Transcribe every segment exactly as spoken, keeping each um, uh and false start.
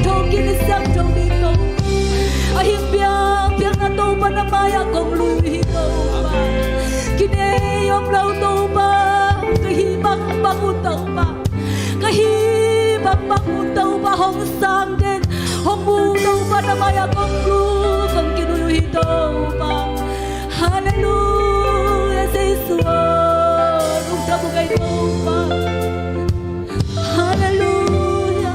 Thawhkik in siangtho ding Topa. A hing piangpiang na Topa na mai-ah kong lui uh hi Topa. Kinei om lo Topa. Ka hih bangbang un Topa. Ka hih bangbang un Topa. Hong sang den, hong mu Topa na mai-ah kong lui, kong kilui uh hi Topa. Halleluia, Jesu aw. Lungdam uh ka hi Topa. Halleluia.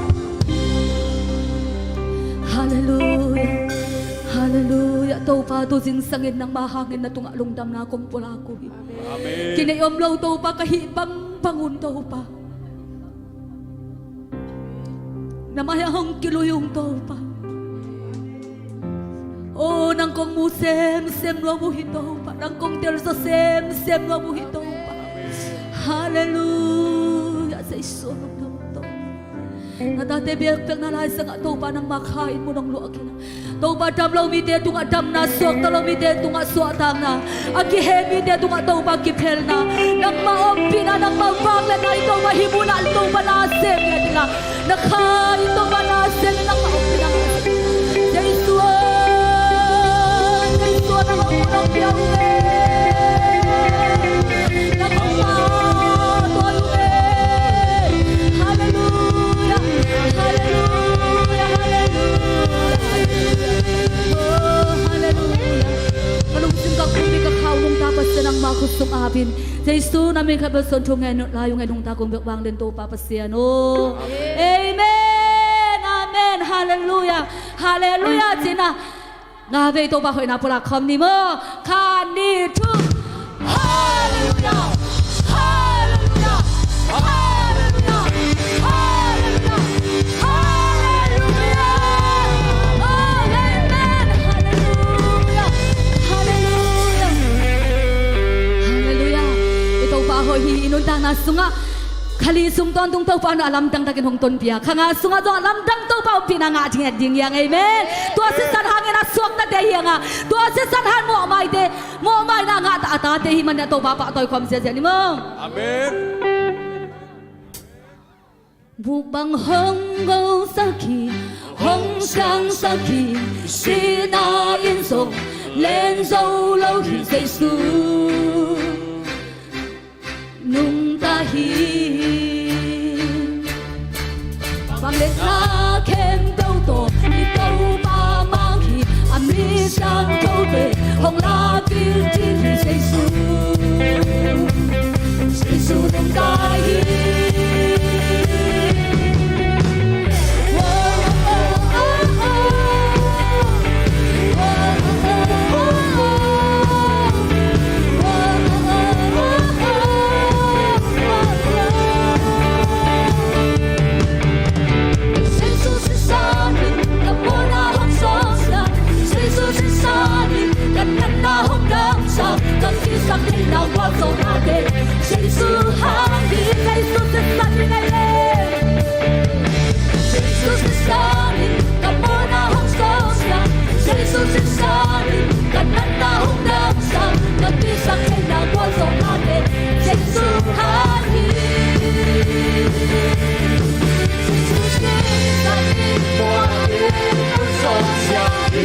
Halleluia. Halleluia. Topa, tu zingsangin nangmah hangin na tungah lungdamna kong pulak uh hi. Amen. Kinei om lo Topa, ka hih bangbang un Topa. Na mai-ah hong kilui ung Topa. Oh, nang kong mu semsem nuam uh hi Topa. Nang kong telsa semsem nuam uh hi Topa. Halleluia. Jesu lungdam Topa. Na tate biakpiakna lai sangah Topa nangmah kha in mun hong luah khin a. Topa dam lo mite tungah damna, suakta lo mite tungah suahtakna, a kihe mite tungah Topa kiphelna, nangmah ompihna, nangmah vangliatna in Topa hih munah Topa na sem ngiat inla, na kha in Topa na sem in nangmah ompihna. Jesu aw, Jesu aw, nang hong mun hong pia uh e. Nang hong pia uh e. Halleluia. Halleluia. Halleluia. Oh, halleluia. Ka lungsim ka pumpi ka khau nungta Pasian nangmah khut sung ap in. Jesu na min khat bel suang thu ngen uh lai ung e. Nungta kong biak vang den Topa Pasian aw. Amen. Amen. Halleluia. Halleluia. Cina. Nga vei Topa hoihna pulak khawm ni maw. Khat, nih, thum. Halleluia. Halleluia. Halleluia. Halleluia. Halleluia. Oh, amen. Halleluia. Halleluia. Halleluia. I Topa hoih hi. I nuntakna sungah Kha li sung tawntung Topa in a lamdang takin hong tonpih a, kha nga sungah zong a lamdang Topa ompihna ngah ding hi hang. Amen. Tua sisan hangin a suaktate hi hang a, tua sisan hang mawhmaite, mawhmaina ngah a tate hi manin a Topa pahtawi khawm ziazia ni maw. Amen. Buk bang hong gosak hi, hong siangsak hi, sihna in zong len zo lo hi Jesu. Nungta hi. Vangliatna khempeuh tawh i Topa mang hi. A mi siangthote hong lakpih ding hi Jesu. Jesu nungta hi. Jesu hang hi, Jesu sisan hi ngei le. Jesu sisan hi, ka mawhna hong sawlsak. Jesu sisan hi, ka natna hong damsak. Ka kisap theihna gualzawhnate, Jesu hang hi. Jesu sisan hi, mawhna hong sawlsak hi.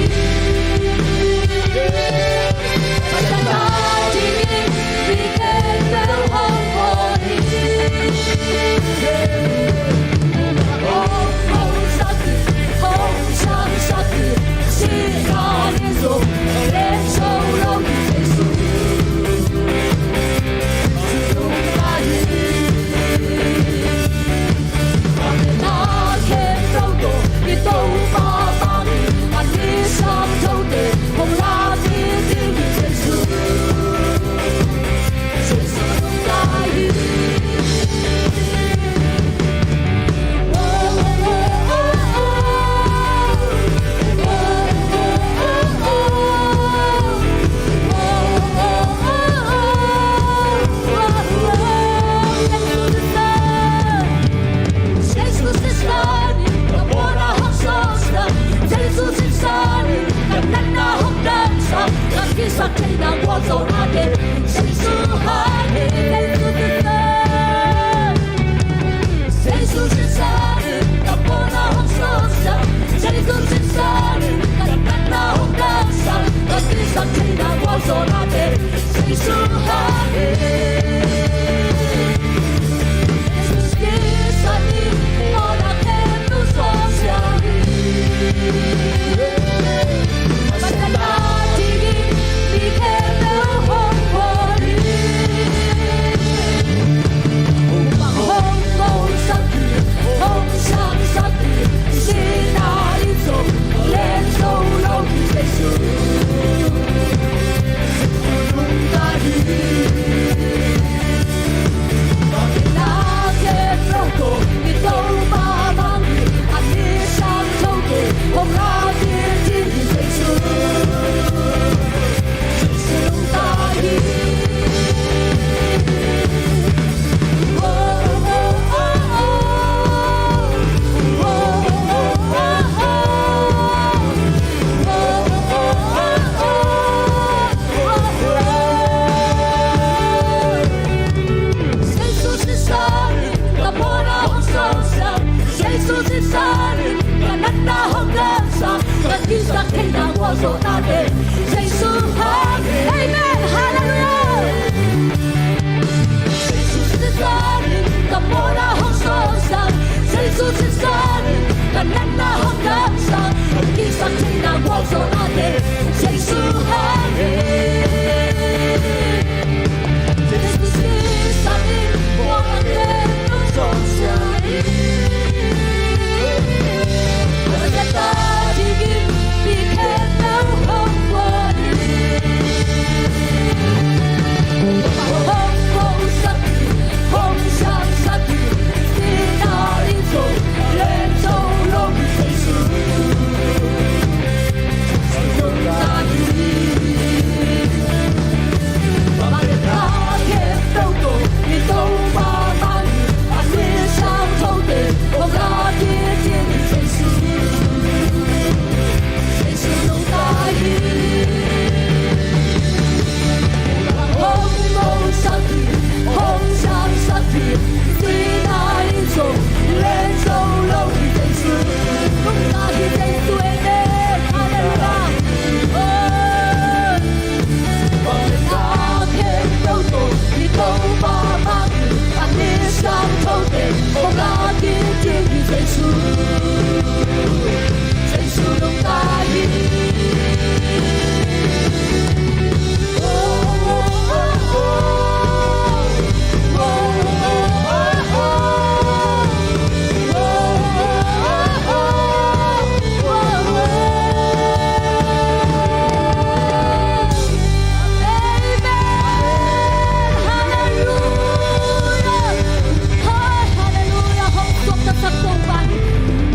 Amen.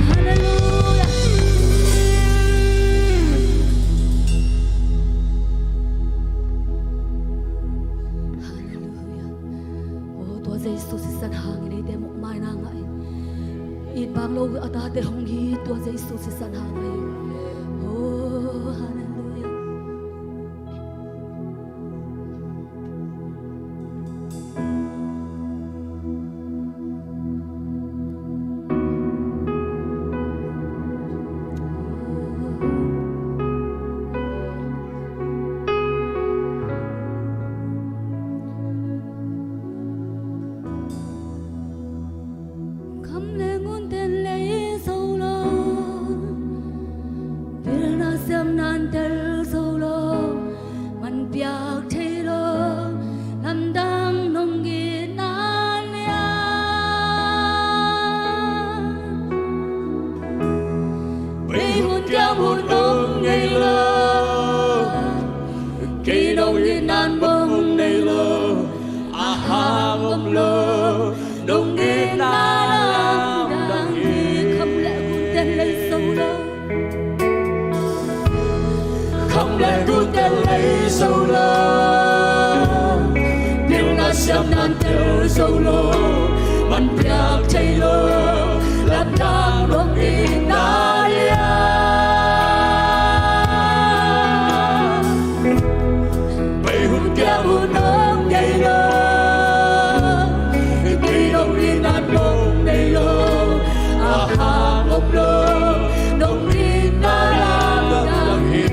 Halleluia. Halleluia. Aw, tua Jesu sisan hangin eite mawhmaina ngah in, it bang lo a tate hong it, tua Jesu sisan hangin. Aw, halleluia. Kham le ngun ten lei zo lo, pilna siamna tel zo lo, man piak thei lo, lamdang nong itna lian. Bei hun kiam hun nong ngei lo, kei nong itna bang hong nei lo, a hang om lo, nong itna lamdang hi. Kham le ngun ten lei zo lo, kham le ngun ten lei zo lo, pilna siamna tel zo lo, man piak thei lo, lamdang nong itna lian. Bei hun kiam hun nong ngei lo, bei nong itna nong nei lo, a hang om lo, nong itna lamdang hi.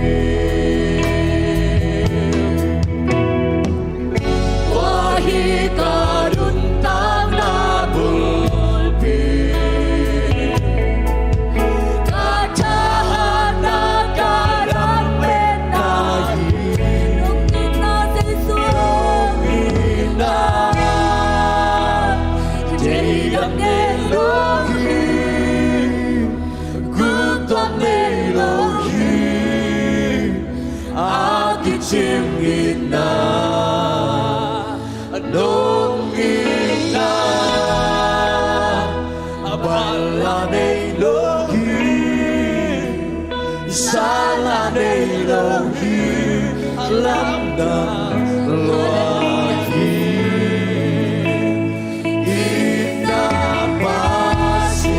Tua hi ka nuntakna bulpi, ka thahatna, ka dang penna hi. Nong itna Jesu, nong itna thei dang nei lo hi, guk tuam nei lo hi. A kicing itna nong itna, a bal la nei lo hi, sa la nei lo hi, lamdang lo hi. Itna Pasian.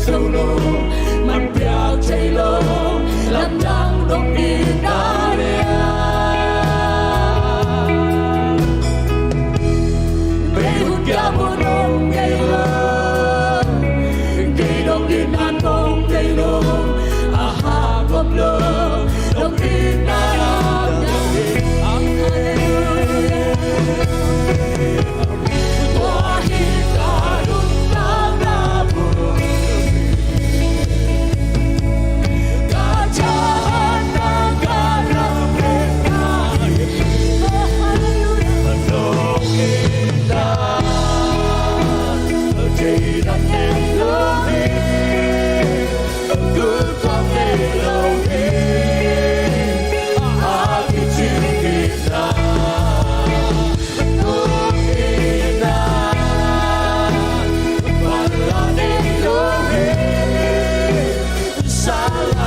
zo lo, man piak thei lo, lamdang dong ding na hia. Bei hun kia mun dong kei lo, kei dong ding nan dong kei lo, a ha kop lo, dong ding na hia.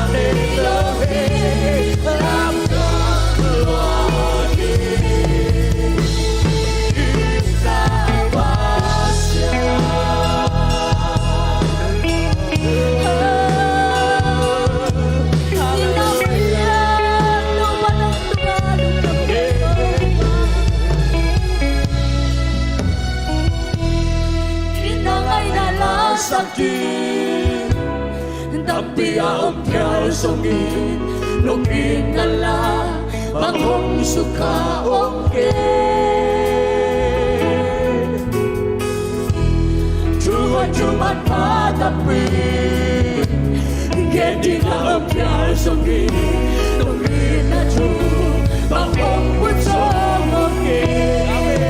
Hallelujah. Tampi a om phial zongin, nong itna la bang hong sukha om kei. Thu hoih thu manpha tampi gen ding a om phial zongin, nong itna thu bang hong put zong om kei. Amen.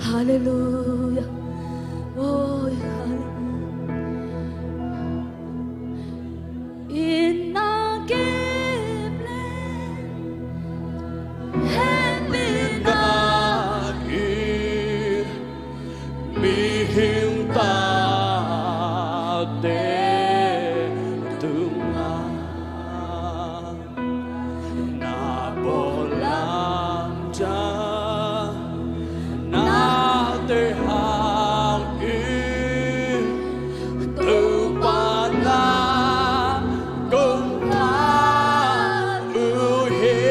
Halleluia. Oi, halleluia. Inn ah kip leh hehpihna in mihing tate tungah na bawl lamdang nate hangin Topa na kong phat uh hi.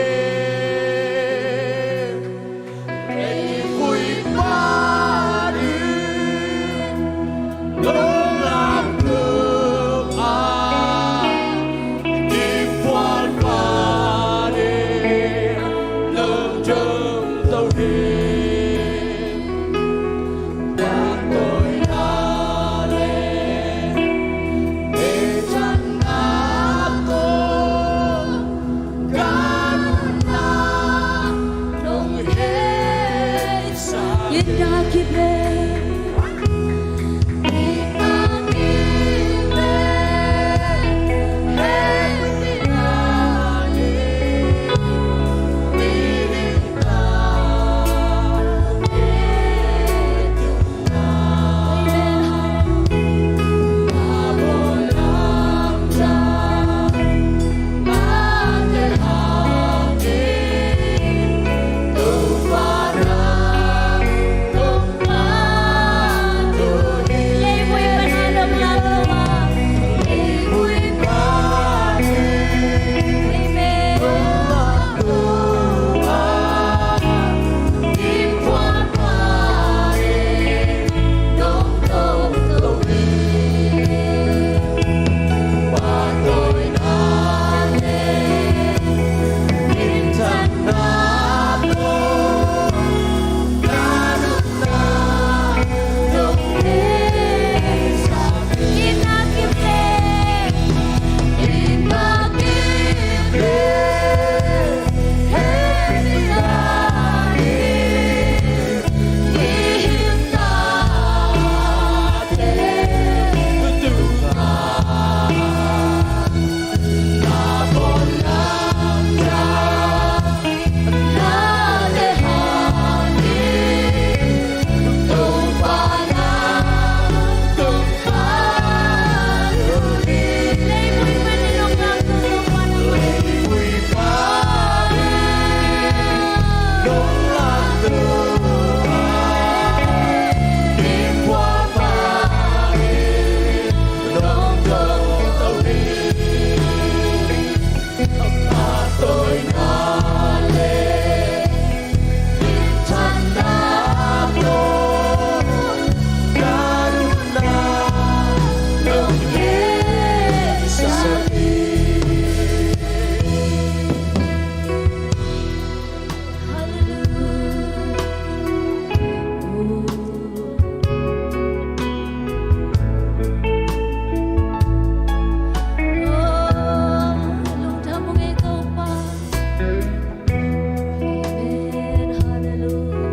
Amen. Halleluia.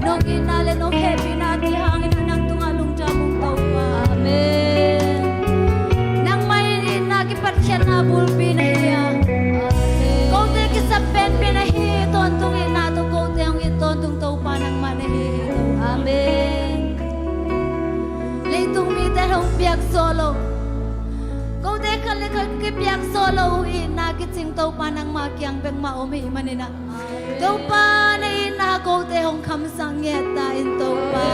Nong itna le nong hehpihna te hangin nang tungah lungdam ung Topa. Amen. Nangmah in itna kipatkhiatna bulpi na hi a. Amen. Kote kisap penpen ahi tawntung itna tawh kote hong it tawntung Topa nangmah na hi hi Topa. Amen. Leitung mite hong piak zawh lo. Kote khat le khat kipiak zawh lo uh itna kicing Topa nangmah kiang bek mah om hi manin ah. Topa na itna kote hong khamsak ngiat ta in Topa.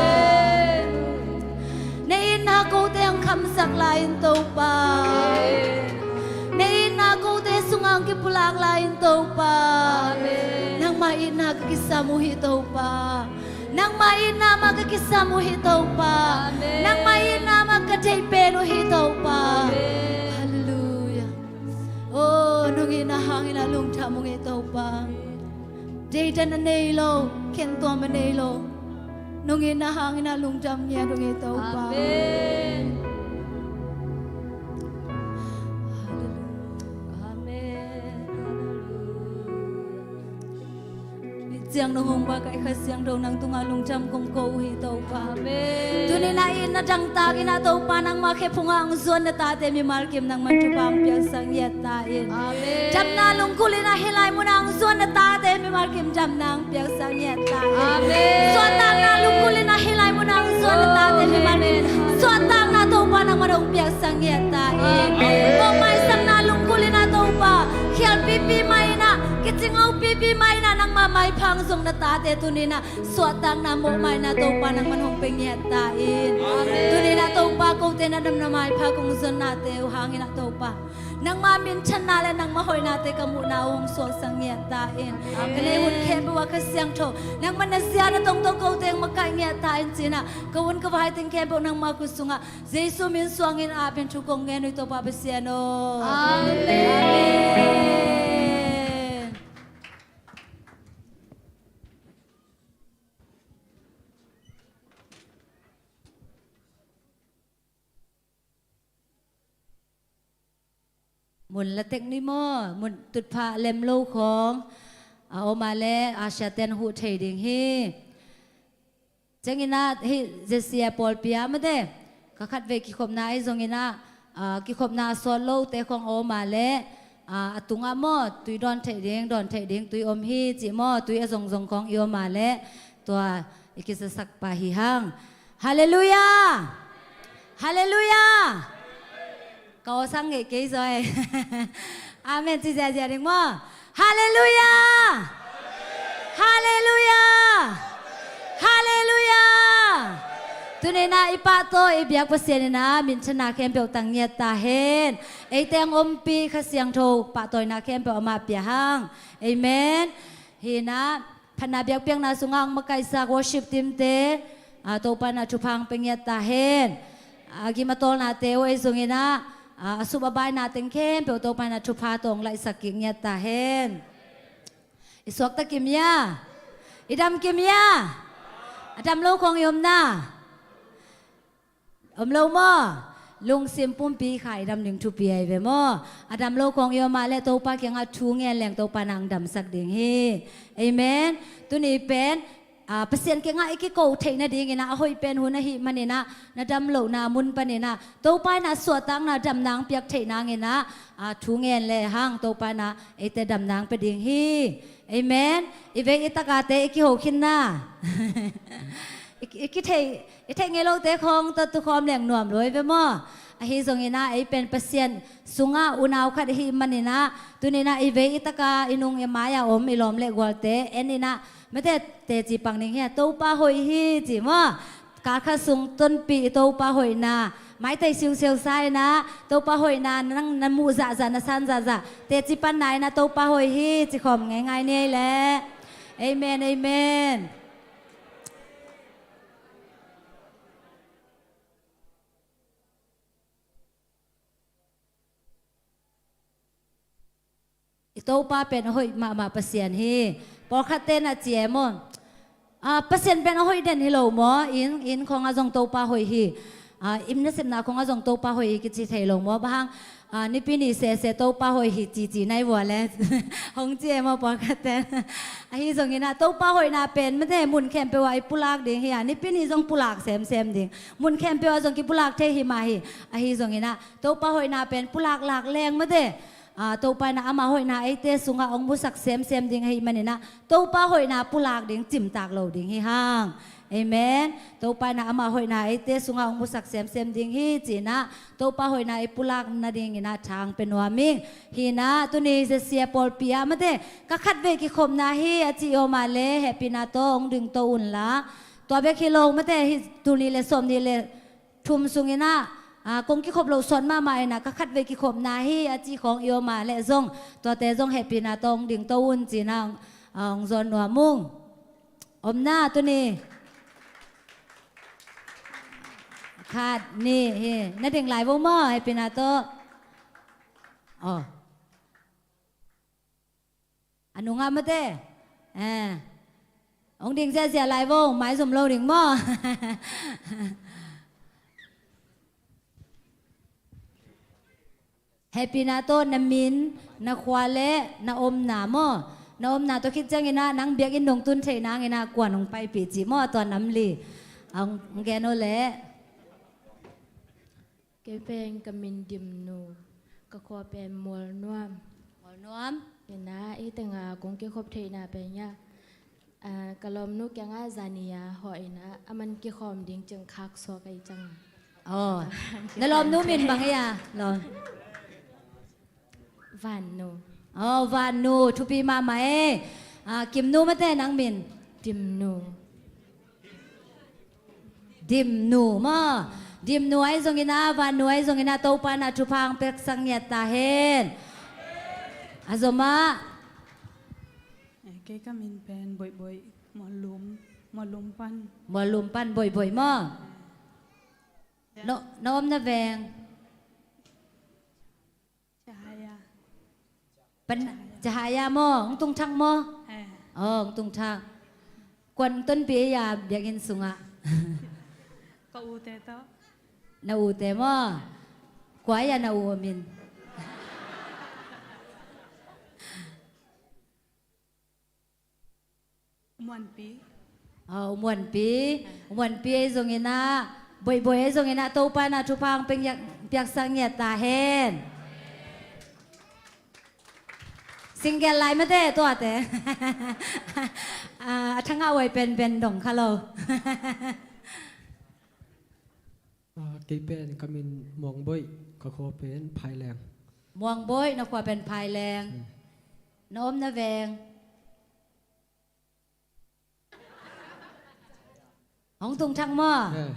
Na itna kote hong khamsak lai in Topa. Na itna kote sungah hong kipulak lai in Topa. Nangmah itna ka kisam uh hi Topa. Nangmah itna mah ka kisam uh hi Topa. Amen. Nangmah itna mah ka deih pen uh hi Topa. Amen. Halleluia. Oh, nong itna hangin ah lungdam ung ei Topa. Deidan a nei lo, khentuam a nei lo. Nong itna hangin ah lungdam ngiat ung ei Topa. Amen. Halleluia. Amen. Halleluia. Siang nong hong ba kai Kha Siangtho nang tungah lungdam kong ko uh hi Topa. Amen. Tuni-in ah i na dangtak in ah Topa nangmah khe phungah hong zuan na tate mimal kim nangman thupha hong piaksak ngiat ta in. Amen. Damna lungkul in ah hih lai munah hong zuan na tate mimal kim damna hong piaksak ngiat ta in. Amen. Suahtakna lungkul in ah hih lai munah hong zuan na tate mimal kim. Amen. Suahtakna Topa nangman hong piaksak ngiat ta in. Amen. Mawhmaisakna lungkul in ah Topa khial pipi mah in ah, kicing lo pipi mah in ah nangmah maipha hong zong na tate tuni-in ah suahtakna mawhmaina Topa nangman hong pia ngiat ta in. Amen. Tuni-in ah Topa kote na damna maipha kong zonnate uh hangin ah Topa nangmah minthanna le nangmah hoihnate ka muhna uh hong suaksak ngiat ta in. Amen. Ka neih hun khempeuh ah Kha Siangtho nangmah na zia na tongtong kote hong makaih ngiat ta in ci-in ah ka hun ka vai teng khempeuh nangmah khut sungah Jesu min suangin ap in thu kong ngen uh hi Topa Pasian aw. Amen. Amen. Mun la tek ni maw, mun tutphah lem lo khawng a om a leh a siaten huh thei ding hi. Ciangin ah hih Z C A pawlpi ah mate ka khatvei kikhopna ahi zongin ah, ah, kikhopna a sawt lote khawng a om a leh, ah, a tungah maw tui dawn theih ding, dawn theih ding tui om hi cih maw, tui a zongzong khawng i om a leh tua i kizasak pah hi hang. Halleluiah. Halleluiah. Ka aw sang ngeih kei zaw e. Amen ci ziazia ding maw. Halleluiah. Halleluiah. Halleluiah. Tuni-in ah i pahtawi i biak Pasian in ah minthanna khempeuh tang ngiat ta hen. Eite hong ompih Kha Siangtho pahtawina khempeuh amah pia hang. Amen. Hi-in ah phatna biakpiakna sungah hong makaihsak worship team-te, ah, Topa in ah thupha hong pia ngiat ta hen. A gim a tawlnate uh ahi zongin ah, ah, a sup a baina teng khempeuh Topa in ah thupha tawh hong laihsak kik ngiat ta hen. I suakta kim hia? I dam kim hia? A dam lo khawng i om na? Om lo maw? Lungsim pumpi kha i dam ding thupi ahi ve maw? A dam lo khawng i om a leh Topa kiangah thu ngen leng Topa in ah hong damsak ding hi. Amen. Tuni pen, ah, Pasian kiangah i kiko theih nadingin ah a hoih pen hun ahih manin ah na dam lohna mun panin ah Topa in ah suahtakna damna hong piak theih nangin ah, ah, thu ngen le hang Topa in ah eite damna hong pia ding hi. Amen. I vei i takate i kiho khin na. I, i kitheih I theih ngei lote khawng tawh tukhawm leng nuam lo hi ve maw? Ahi zongin ah ei pen Pasian sungah unau khat i hih manin ah tuni-in ah i vei i taka i nung i mai-a om i lawm le gualte en in ah mate teci pang ning hi a, Topa hoih hi ci maw? Kal khat sung tonpih i Topa hoihna maitei siusiu sa in ah Topa hoihna nang na muh zahzah na san zahzah teci panna in ah Topa hoih hi ci khawm ngeingai ni ei leh. Amen, amen. I Topa pen a hoih mahmah Pasian hi. Pawlkhatte na ci e maw? Ah, Pasian pen a hoih den hi lo maw? Inn, inn khawngah zong Topa hoih hi. Ah, inn nasepna khawngah zong Topa hoih hi kici thei lo maw? Bang hang, ah, Nipi ni sese Topa hoih hi cici nai vua le hong ci e maw pawlkhatte? Ahi zongin ah Topa hoihna pen mate mun khempeuh ah i pulak ding hi a, Nipi ni zong pulak semsem ding. Mun khempeuh ah zong kipulak thei hi mah hi. Ahi zongin ah Topa hoihna pen pulak lak leng mate, ah, Topa in ah ama hoihna eite sungah hong musak semsem ding ahih manin ah Topa hoihna pulak ding cimtak lo ding hi hang. Amen. Topa in ah ama hoihna eite sungah hong musak semsem ding hi ci-in ah Topa hoihna i pulak nadingin ah tha hong pia nuam ing. Hi-in ah tuni Z C A pawlpi ah mate ka khatvei kikhopna hi a ci i om a leh hehpihna tawh hong dingto un la. Tua bek hi lo mate hih tul nih le sawm nih le thum sungin ah, ah, kong kikhop loh sawt mahmah in ah ka khatvei kikhopna hi a ci khawng i om a leh zong tuate zong hehpihna tawh hong dingto un ci-in ah, ah, hong zawn nuam ung. Om na tuni. Khat nih hi. Na ding lai vo maw hehpihna tawh? Aw. A nungah mate. Eh. Hong ding ziahziah lai vo, maizum lo ding maw? Hehpihna tawh na min, na khua le na omna maw? Na omna tawh khit ciangin ah nang biakinn nong tun theih nangin ah kua nong paipih cih maw, tua nam li. Hong gen o leh. Kei pen ka min Dimnu, ka khua pen Mualnuam. Mualnuam. Ina, i tenga kong kikhop theihna pen ya, ah, ka lawmnu kiangah zani a hawh ina, a man kikhawm ding ciang khak suak ahi ciang. Oh. Na lawmnu min bang ei a lawm? Vannu. Oh, Vannu, thupi mahmah e. Ah, Kimnu mate nang min? Dimnu. Dimnu maw. Dimnu ahi zongin ah, Vannu ahi zongin ah, Topa in ah thupha hong piaksak ngiat ta hen. A zom ah. Eh, kei ka min pen Boihboih, Muallum, Muallum pan. Muallum pan Boihboih maw. Na, na omna veng? Cahaya. Pan, Cahaya maw, hong tung thak maw? Eh. Oh, hong tung thak. Kuan tonpih ei a biakinn sungah? Ka ute tawh. Na ute maw? Kua ei a na u a min? Muanpi. Ah, U Muanpi. U Muanpi ahi zongin ah, Boihboih ahi zongin ah, Topa in ah thupha hong piak, piaksak ngiat ta hen. Single lai mate tuate. Ah, a thangah huai penpen dong kha lo. Ah, kei pen ka min Muangboih, ka khua pen Phaileng. Muangboih, na khua pen Phaileng. Hmm. Na omna veng? Hong tung thak maw? Eh.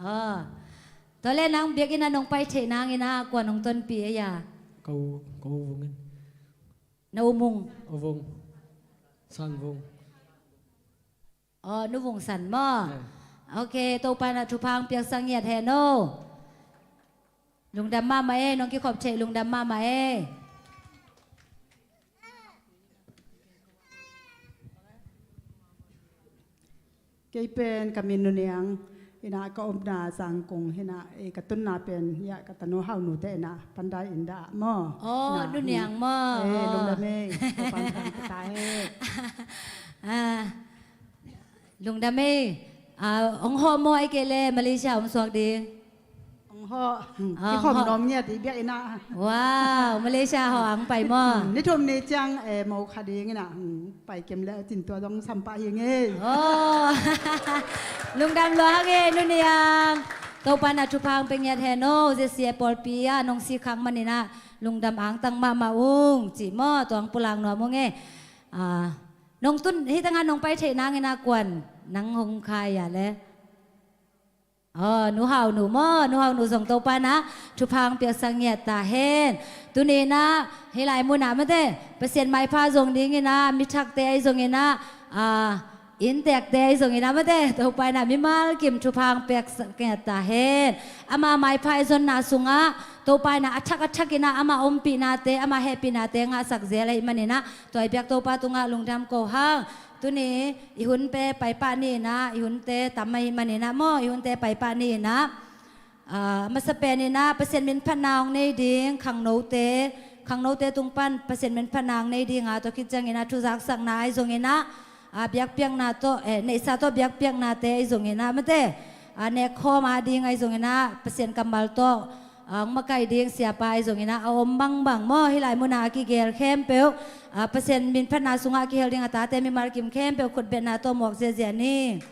Oh. Tua leh nang biakinn ah nong pai theih nangin ah kua nong tonpih ei a? Ka u, ka u Vung in. Na u Mung? U Vung. San Vung. Oh, Nu Vung San maw? Eh. Ok, Topa in ah thupha hong piaksak ngiat hen o. Lungdam mahmah e, nong kikhop theih lungdam mahmah e. Kei pen ka min Nu Niang, ina ka omna Zangkong hi ina, eh, ka tunna pen ya ka tanu Hau Nu te ina Pandai in dah maw. Oh, ina, Nu Niang maw. Eh, oh. Lungdam e, Topa in thupha hong pia ta hen. Ah, lungdam e. Ah, hong hawh maw, ahih kei leh Malaysia om suak ding? Hong hawh. Ah, kikhawm hawh. Nuam ngiat i biakinn ah. Wow, Malaysia hawh hong pai maw? Hmm, ni thum ni ciang, eh, mo kha ding ina, hmm, pai kem leh cin tua dong sam pah hi ing e. Oh. Lungdam lua hang e, Nu Niang. Topa in ah thupha hong pia ngiat hen o, Z C A pawlpi ah nong sik khak manin ah lungdam angtang mahmah ung, ci maw, tua hong pulak nuam ung e. Ah, nong tun, hih tengah nong pai theih nangin ah kuan nang hong kha ei a leh? Oh, Nu Hau Nu maw, Nu Hau Nu zong Topa in ah thupha hong piaksak ngiat ta hen. Tuni in ah, hih lai mun ah mate, Pasian maipha zong dingin ah, mi thakte ahi zongin ah, ah, innteekte ahi zongin ah mate, Topa in ah mimal kim thupha hong piaksak ngiat ta hen. Ama maipha i zonna sungah, Topa in ah a thak a thak in ah, ama ompihnate, ama hehpihnate ngahsak zel ahih manin ah, tua i biak Topa tungah lungdam ko hang. Tuni i hun pen paipah ni ina, i hunte tam ahih manin ah maw, i hunte paipah ni ina. Ah, masa pen ina Pasian min phatna hong nei ding khangnote, khangnote tung pan Pasian min phatna hong nei ding a, tua khit ciangin ah thuzaksakna ahi zongin ah, ah, biakpiakna tawh, eh, neihsa tawh biakpiaknate ahi zongin ah mate, ah, nekkhawm a ding ahi zongin ah Pasian kammal tawh, ah, hong makaih ding siapa ahi zongin ah a om bangbang maw, hih lai mun ah a kigel khempeuh, ah, Pasian min phatna sungah a kihel ding a tate mimal kim khempeuh khutbetna tawh muak ziahziah ni.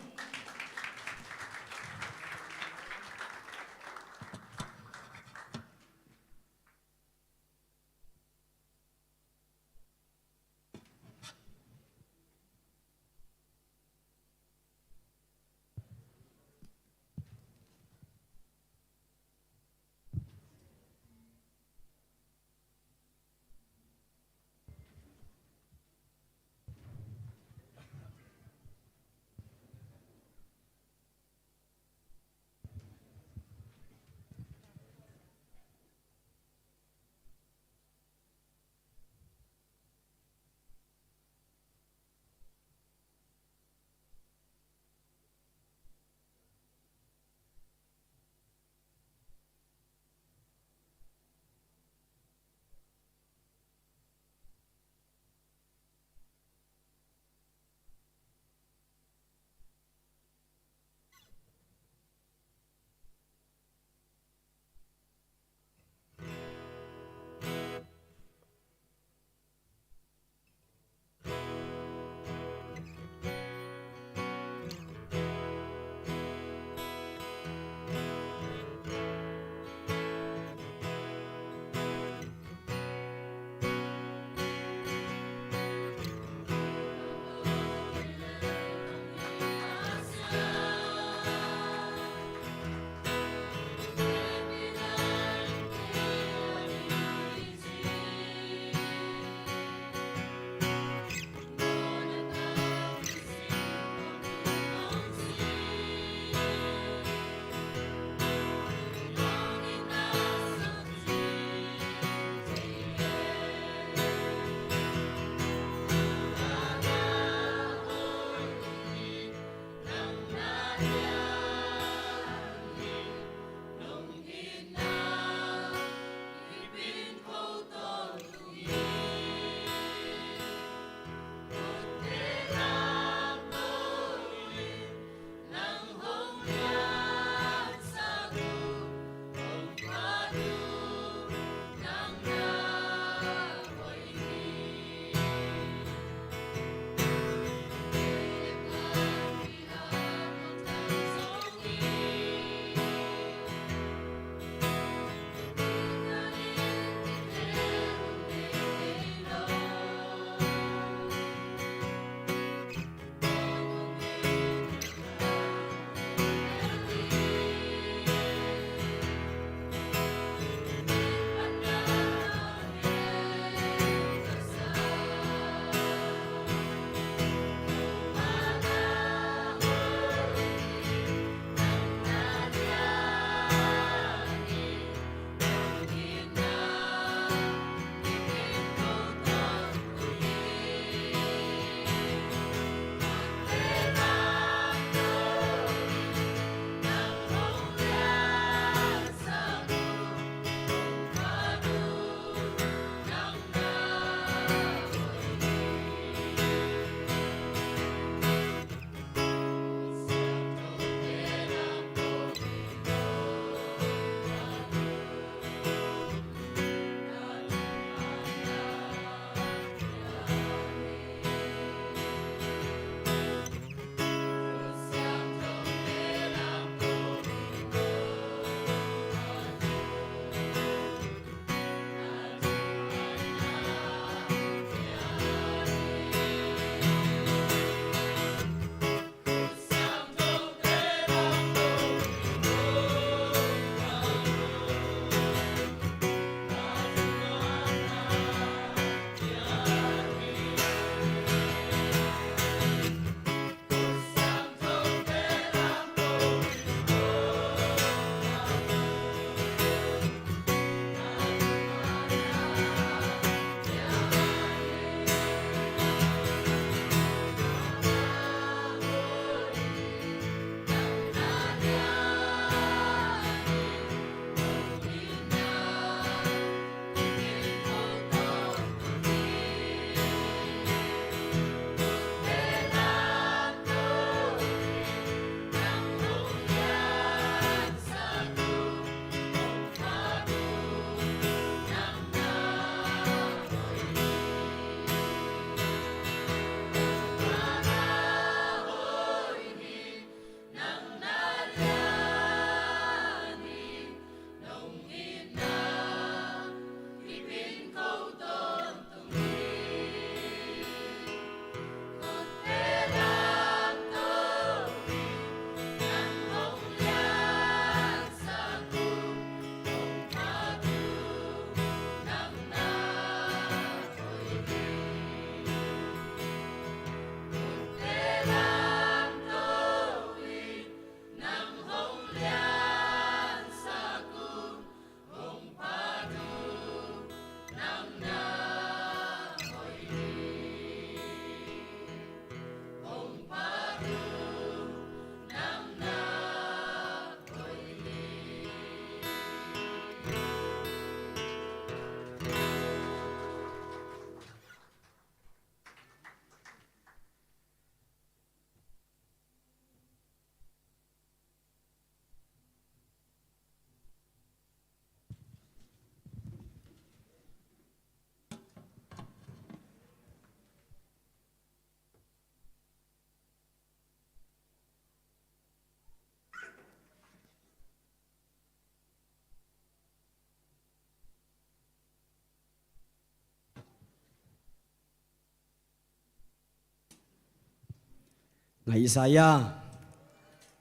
Ngai Isaiah,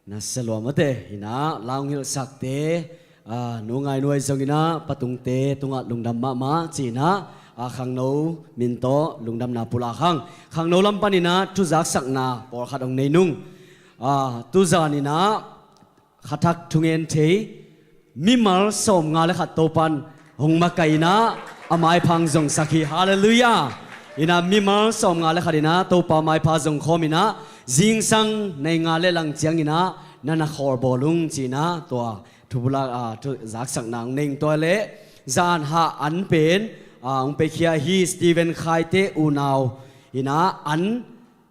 na selua mate, inah, la hong hilhsakte, ah, nu Ngai Nuai zonginah, patungte tungah lungdam mahmah, cinah, ah, khangno min tawh lungdamna pulak hang. Khangno lam paninah, thuzaksakna pawlkhat hong nei nung. Ah, tuzaninah, khathak thungen thei, mimal sawmnga le khat Topan hong makaih inah a maipha hong zongsak hi. Halleluiah. Inah mimal sawmnga le khat inah Topa maipha zongkhawm inah zingsang nai nga le lang cianginah na na khawlbawl ung cinah tua thupulak, ah, thuzaksakna hong nei ung. Tua leh zan hah an pen, ah, hong pekhia hi. Stephen Khaite unau inah an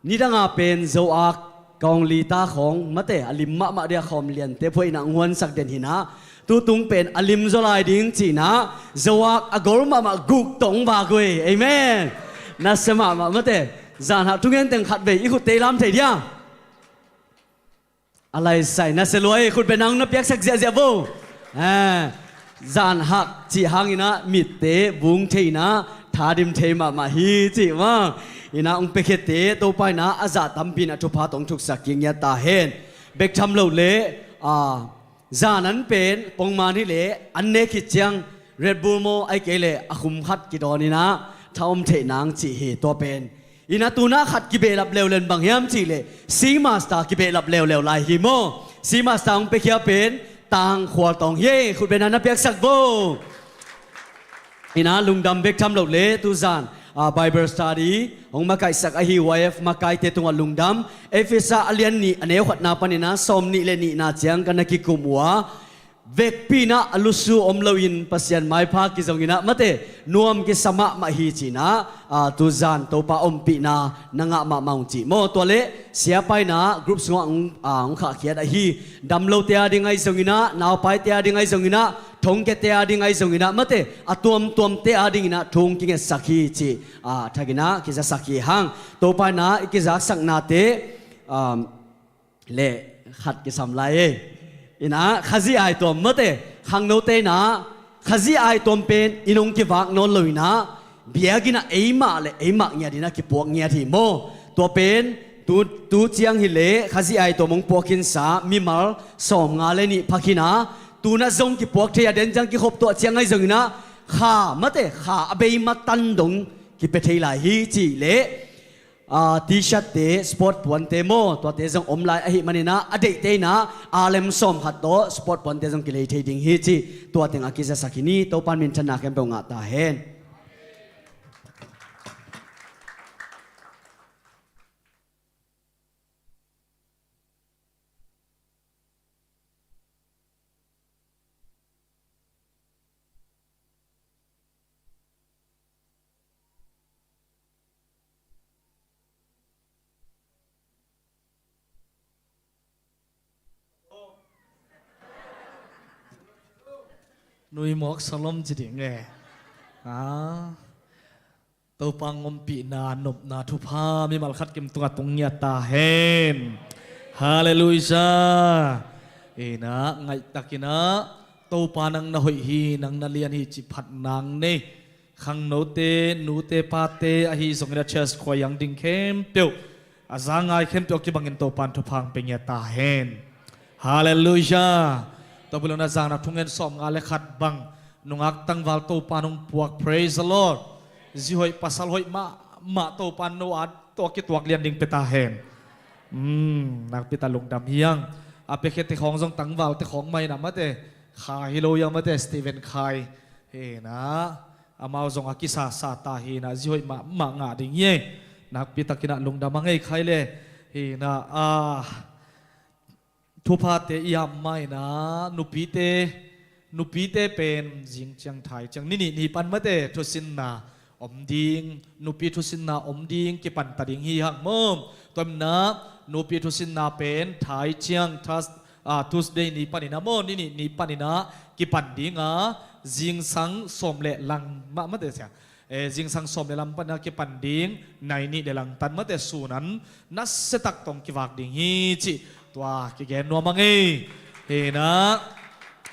nidanga pen Zoak kawng lita khawng mate a lim mahmah dia khawm liante phuah inah hong huansak den hinah tutung pen a lim zaw lai ding cinah Zoak a gol mahmah guk tawh hong vak uh hi. Amen. Nasia mahmah mate. Zan hah thungen teng khatvei i khutte i lam thei dia. A laisai nasia lua hi. Khut beng nang na piaksak ziahziah vo. Eh, zan hak cih hanginah mitte vung thei inah thadim thei mahmah hi cih mah. Inah hong piakhiate Topa inah a zah tampi inah thupha tawh hong thuksak kingiat ta hen. Bek tham loh leh, ah, zan an pen pongman hileh an ne khit ciang Red Bull maw ai kei leh a khum khat kidawn inah tha om theih nang cih hi. Tua pen inah tunah khat kibehlap leuleu in bang hiam cihleh Seamaster kibehlap leuleu lai hi maw. Seamaster hong piakhia pen tangkhual tawng hi. Khut beng na na piaksak vo. Inah lungdam bek tham loh leh tuzan, ah, Bible study hong makaihsak ahi Y F makaite tungah lungdam. Efesa a lian nih a neu khatna paninah sawmnih le nihna ciang ka na kikum uh a, vekpi inah a lusu om loin Pasian maipha kizonginah mate nuam kisa mahmah hi cinah, ah, tuzan Topa ompihna na ngah mahmah ung cih maw. Tua leh siapa inah group sungah hong, ah, hong khahkhiat ahi. Damlote a ding ahi zonginah, naupaite a ding ahi zonginah, thongkiate a ding ahi zonginah mate a tuamtuamte a dinginah thu hong kingetsak hi cih, ah, thakinah kizasak hi hang. Topa inah i kizaksaknate, um, le khat kisam lai e. Inah Khazih aituam mate, khangnote inah Khazih aituam pen i nong kivak nawn lo inah biakinnah eimah le eimah ngiat inah kipuak ngiat hi maw. Tua pen tu, tu ciang hileh Khazih aituam hong puak khinsa mimal sawmnga le nih pha khin a, tunah zong kipuak thei a, den ciang kikhop tuah ciang ahi zonginah kha mate, kha a bei matan dong kipia thei lai hi cihleh, ah, T-shirt te, sport puante maw, tuate zong om lai ahih maninah a deihte inah a lem sawm khat tawh sport puante zong kilei thei ding hi cih tua teng a kizasak hi ni. Topan minthanna khempeuh ngah ta hen. Nui mawk salom ci ding e. Ah. Topa hong ompihna nopna thupha mimal khat kim tungah tung ngiat ta hen. Halleluiah. Inah ngaihtakinah Topa nang na hoih hi, nang na lian hi cih phat nang nei. Khangnote, nute, pate ahi zonginah church khuaiang ding khempeuh a za ngai khempeuh kibangin Topan thupha hong pia ngiat ta hen. Halleluiah. Tua bulona zan hah thungen sawmnga le khat bang nungak tangval Topan hong puak. Praise the Lord. Zi hoih pasal hoih mahmah Topan no a tawh kituak lian ding pia ta hen. Hmm, nakpi tak lungdam hi hang. A piakhiate khawng zong tangvalte khawng mah inah mate, Khai hi lo hiam mate, Stephen Khai. Hinah amau zong a kisasa ta hinah zi hoih mahmah ngah ding hi. Nakpi takinah lungdam a ngei khai le. Hinah, ah, thuphate i ap mah inah nupite, nupite pen zing ciang thai ciang ni nih ni pan mate thusinna om ding, nupi thusinna om ding kipan ta ding hi hang maw. Tua maninah nupi thusinna pen thai ciang Thurs-, ah, Tuesday ni paninah maw, ni nih ni paninah kipan ding a, zingsang sawm le lang mah mate sia. Eh, zingsang sawm le lang paninah kipan ding, nai nih le lang tan mate sunan nasia tak tawh kivak ding hi cih tua kigen nuam a ngei. Hinah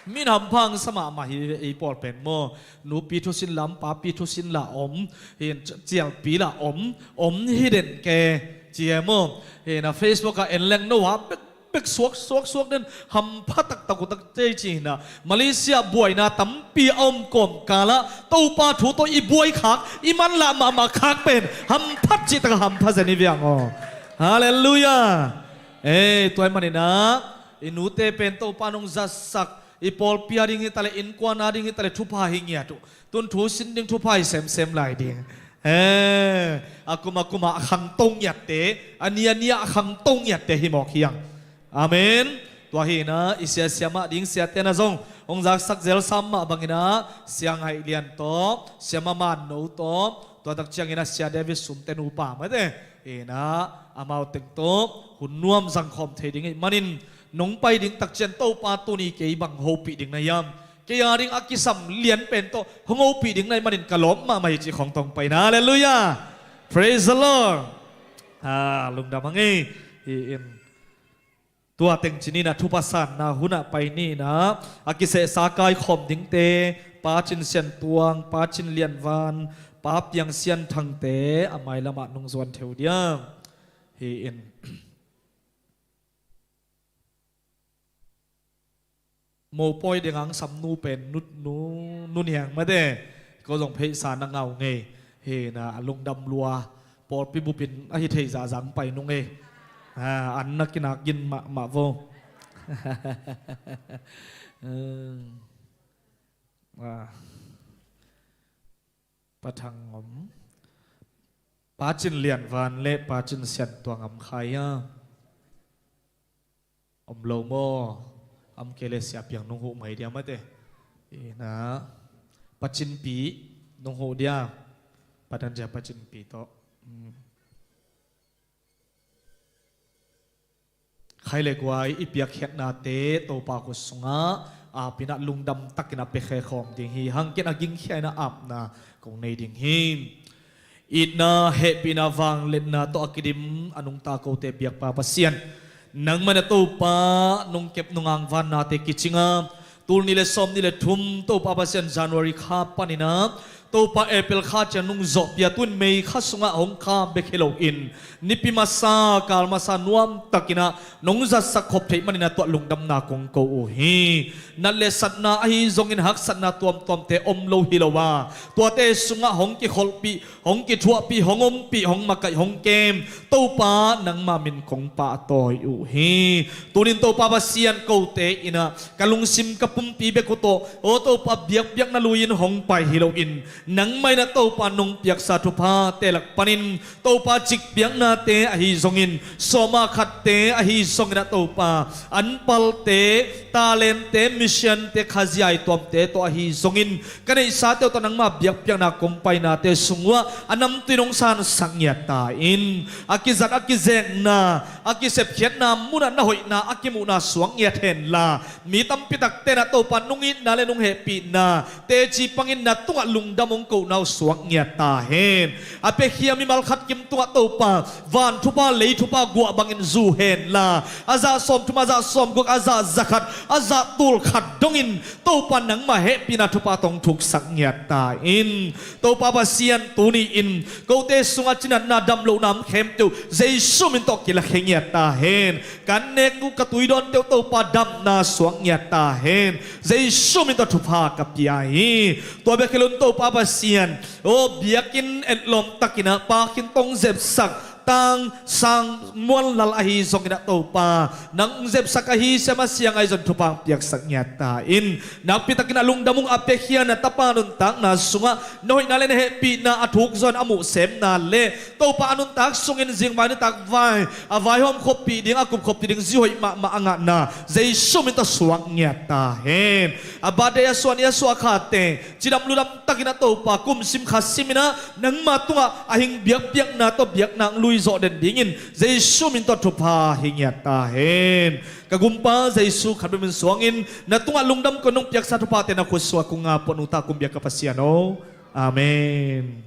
min hampha sa mahmah hi ei pawl pen maw. Nupi thusin lam, papi thusin lah om, hin cialpi lah om, om hi den ke. Ci e maw? Hi na, Facebook ah en leng no a bek bek suak suak suak den, hampha taktak uh tak tei ci hi na. Malaysia buaina tampi a om kawm kal ah Topa thu tawh i buai khak, i manlah mahmah khak pen hamphat cihtak a hampha zen hi viang aw. Halleluiah. Ei, tua ahih manin ah i nute pen Topa nong zatsak, i pawlpi a ding hi ta leh, innkuan a ding hi ta leh, thupha hi ngiat uh. Tun thu sin ding, thupha hi semsem lai ding. He, a kum a kum a a khangto ngiatte, a ni a ni a a khangto ngiatte hi mawk hiang. Amen. Tua hi na, i sia siamah ding siate na zong hong zaksak zel sam mah bangin ah, Sia Ngaih Lian tawh, Sia Ma Man No tawh, tua tak ciangin ah Sia David Sumte nupa mate, hi na, amau teng tawh hun nuam zangkhawm thei ding ahih manin, nong pai ding tak ciang Topa tuni kei bang hopih ding na hiam? Kei a ding a kisam lian pen tawh hong hopih ding na hih manin ka lawp mahmah hi cih khawng tawh hong pai na. Halleluiah. Praise the Lord. Ah, lungdam hang ei. Hi in. Tua teng ci ni na, thupha sanna hun ah pai ni na. A kisehsa kaikhawm dingte, Pa Cin Sian Tuang, Pa Cin Lian Van, Pa Piang Sian Thangte a mailam ah nong zuan thei uh diam? Hi in. Mopawi ding ang samnu pen nutnu, nu niang mate. Ko zong pheisa na ngau ngei. Hi na, a lungdam lua. Pawlpi bupin a hi thei zahzah pai nung ei. Ha, an na kinak gin mahmah vo. Hmm. Ah. Pa Thang om. Pa Cin Lian Van le Pa Cin Sian Tuang om khai a. Om lo maw? Om kei le Sia Piang nong huh mai dia mate. Hi na, Pa Cin Pi nong huh dia. Pa dan dia Pa Cin Pi tawh. Hmm. Khai le guai, i piakkhiatnate Topa khut sungah ap in ah lungdam takin a pia khe khawm ding hi hang. Ken a gingkhia in a apna kong nei ding hi. Itna, hehpihna, vangliatna tawh a kidim a nungta kote biakpa Pasian, nangmah in a Topa nong kep nong angvannate kicing a, tul nih le sawm nih le thum Topa Pasian, January kha panin ah Topa April kha ciang nong zawhpih a, tu-in May kha sungah hong kha bek hi loin, nipi masa kal masa nuam takin ah nong zatsak khop theih manin ah tua lungdamna kong ko uh hi. Nat le satna ahi zongin haksatna tuamtuamte om lo hi lo a, tuate sungah hong kikholhpih, hong kithuahpih, hong ompih, hong makaih, hong kem Topa, nangma min kong pahtawi uh hi. Tunin Topa Pasian, kote in ah ka lungsim ka pumpi bek uh tawh, aw Topa, biakpiakna lui-in hong pai hi loin, nangmah in ah Topa nong piaksa thuphate lak panin Topa, cikpiaknate ahi zongin, sawma khatte ahi zongin ah Topa, anpalte, talentte, missionte, khaziai tuamte tawh ahi zongin, ka neihsate uh tawh nangma biakpiakna kong painate sung uhah a namtui nong sansak ngiat ta in. A kizat, a kizekna, a kisepkhiatna munah na hoihna a kimuhna suak ngiat henla, mi tampi takte in ah Topa nong itna le nong hehpihna teci pangin na tungah lungdam hong kohna uh suak ngiat ta hen. A piakhia mimal khat kim tungah Topa van thupha, lei thupha guah bangin zu henla, a zah sawmthum, a zah sawmguk, a zah zakhat, a zah tul khat dongin Topa nangma hehpihna thupha tawh hong thuksak ngiat ta in. Topa Pasian, tuni-in kote sungah cinatna, damlohna om khempeuh Jesu min tawh kilakhia ngiat ta hen. Ka nek uh, ka tui dawnte uh Topa damna suak ngiat ta hen. Jesu min tawh thupha ka pia hi. Tua bek hi loin Topa Pasian, aw biakinn etlawm takin ah Pa Khin Tong zepsak Tang Sang Muan Lal ahi zongin ah Topa, nang zepsak ahi Sia Ma Siang ahi zong thupha piaksak ngiat ta in. Nakpi takin a lungdam ung, a piakhia na tapa nuntakna sungah na hoihna le na hehpihna a thuk zaw in a muh semna le Topa a nuntak sungin zingvai nitak vai a vaihawm khoppih ding, a kup khoppih ding zi hoih mahmah a ngahna Jesu min tawh suak ngiat ta hen. A birthday a suah ni a suah khate cidam ludam takin ah Topa, kum sim kha simin ah nangma tungah a hing biakpiakna tawh biakna hong lui zawh den dingin Jesu min tawh thupha hi ngiat ta hen. Ka gumpa Jesu khat bek min suangin na tungah lungdam kong nong piaksa thuphate na khut sungah kong ngap uh, nungta kong biak ka Pasian aw. Amen.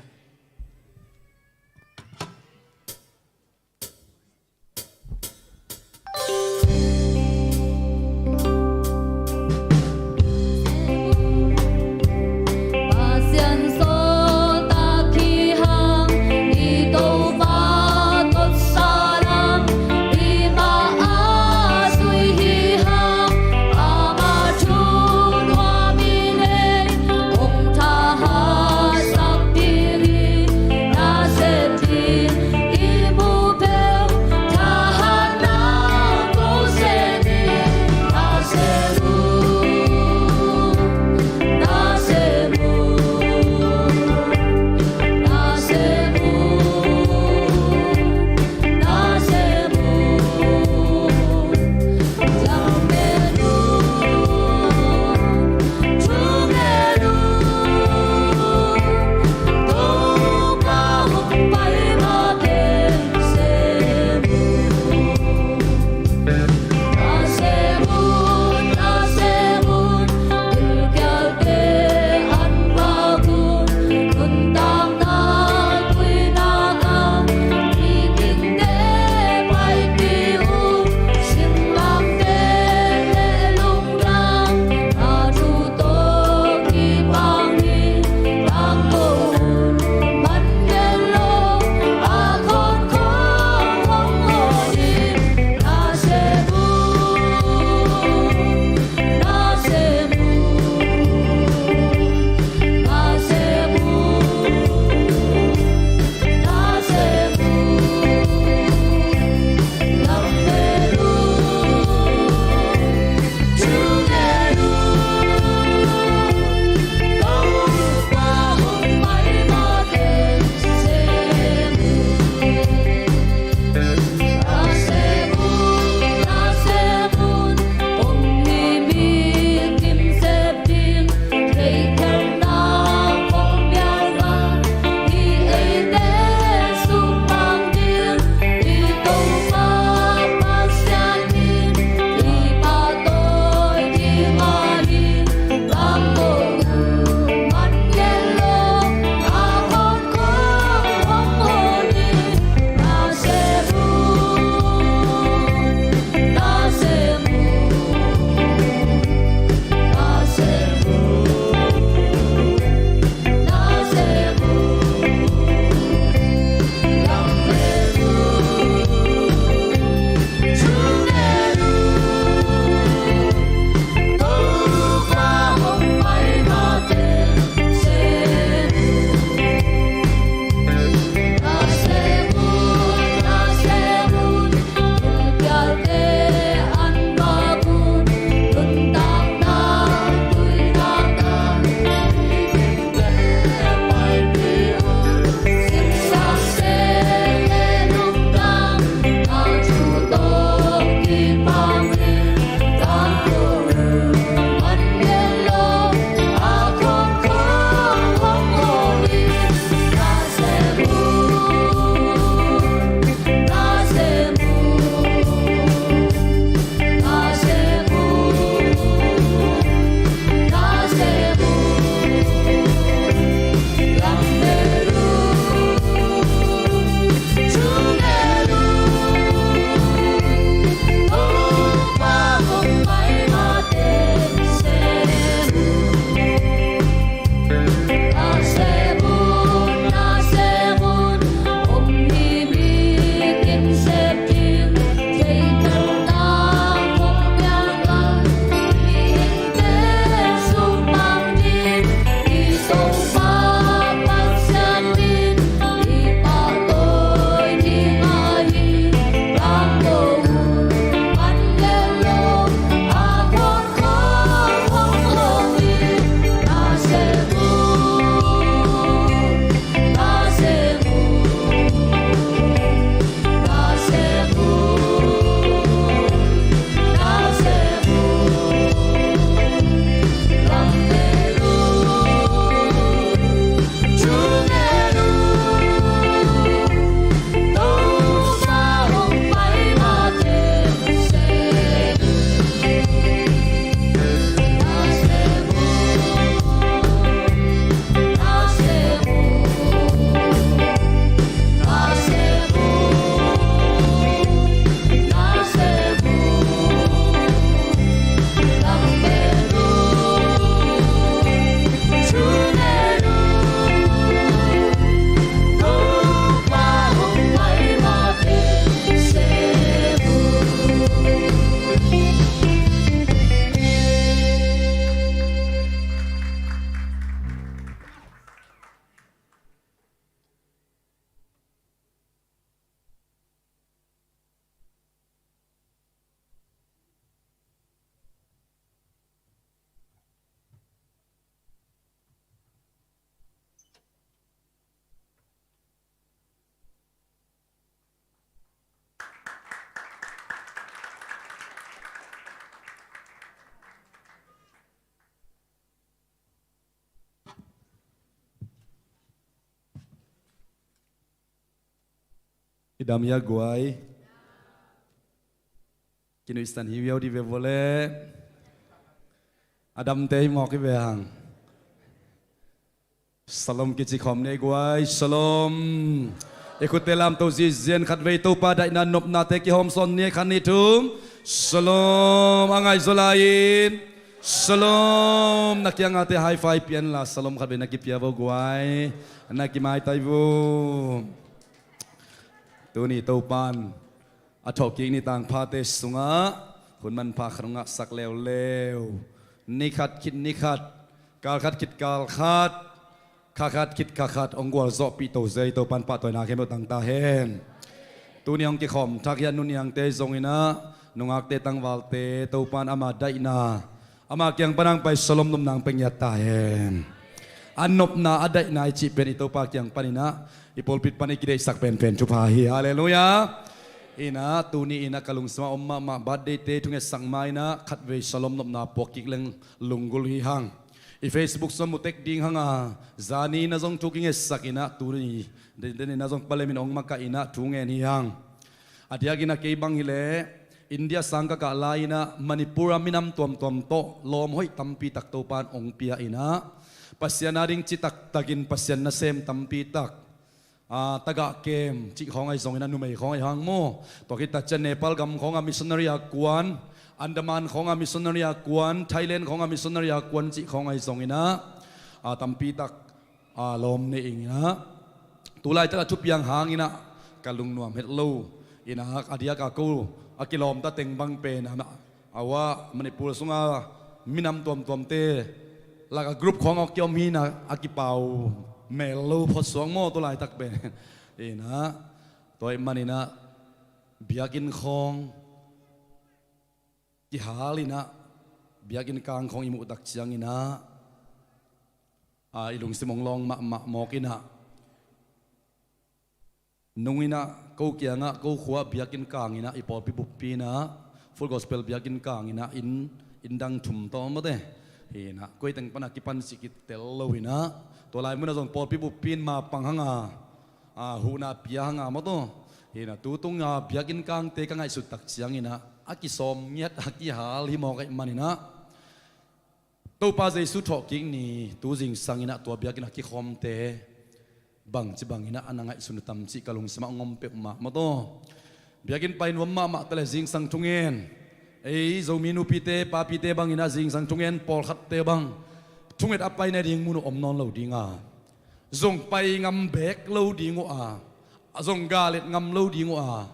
I dam hia guai? Kinuihsan hi viau di ve vua le. A damte hi mawk hi ve hang. Shalom kici khawm ni guai. Shalom. I khutte lamto zizian khatvei Topa daihna nopnate kihawm sawn ni, khat ni thum. Shalom. A ngaihzaw lai-in. Shalom. Na kiangate high five pian la. Shalom khatvei na kipia vo guai. Na kimaitai vo. Tuni Topan a thawhkik ni tangphate sungah hun manpha khat hong ngahsak leuleu. Ni khat khit ni khat, kal khat khit kal khat, kha khat khit kha khat hong gualzawhpih to zel Topan pahtawina khempeuh tang ta hen. Tuni hong kikhawm thak hi a, nu niangte zongin ah, nungakte tangvalte Topan ama daihna, ama kiang pan hong pai shalom nopna hong pia ngiat ta hen. A nopna a daihna i cih pen i Topa kiang panin ah i pulpit pan i kideihsak penpen thupha hi. Halleluiah. In ah tuni in ah ka lungsim ah om mahmah birthday-te thungetsak ma in ah khatvei shalom nopna puak kik leng lunggulh hi hang. I Facebook sung ah mu tek ding hang a, zani in ah zong thu kingetsak in ah tuni den in ah zong palemin hong makaih in ah thu ngen hi hang. A diakin ah kei bang hileh India sang ka kah lai-in ah Manipur a minam tuamtuam tawh lawm hoih tampi tak Topan hong pia in ah, Pasian ading citaktakin Pasian nasem tampi tak, a, tagah kem cih khawng ahi zongin ah numei khawng ahi hang maw. Tua khit tak ciang Nepal gam khawng a missionary a kuan, Andaman khawng a missionary a kuan, Thailand khawng a missionary a kuan cih khawng ahi zongin ah, a, tampi tak a, lawm nei ing in ah, tu laitak a thupiang hangin ah ka lungnuam het lo. In ah a diak a ko a kilawmta teng bang pen a, a ua Manipur sunga minam tuamtuamte lak a group khawng a kiom hi in ah a kipau mel lo phot suak maw tu laitak pen. In ah tua ahih manin ah biakinn khawng kihal in ah, biakinn kang khawng i muh tak ciangin ah, a, i lungsim hong lawng mahmah mawk in ah, nung in ah ko kiangah ko khua biakinn kang in ah i pawlpi buppi in ah Full Gospel biakinn kang in ah inn, inn dang thum tawh mawte. Hi in ah koi teng pan a kipan sih kit tel lo in ah, tua lai mun ah zong pawlpi buppi in mapang hang a, a, huhna pia hang a maw tawh. Hi in ah tu tung a biakinn kangte ka ngaihsut tak ciangin ah a kisawm ngiat, a kihal hi mawk ahih manin ah Topa Jesu thawhkik ni tu zingsang in ah tua biakinn a kikhawmte bangci bangin ah a na ngaihsun uh tam cih ka lungsim ah hong om peuhmah maw tawh. Biakinn pai nuam mahmah ta leh zingsang thungen, ei Zomi nupite papite bangin ah zingsang thungen pawlkhatte bang thunget a pai nading mun uh om nawn lo ding a, zong pai ngam beek lo ding uh a, a zong galet ngam lo ding uh a,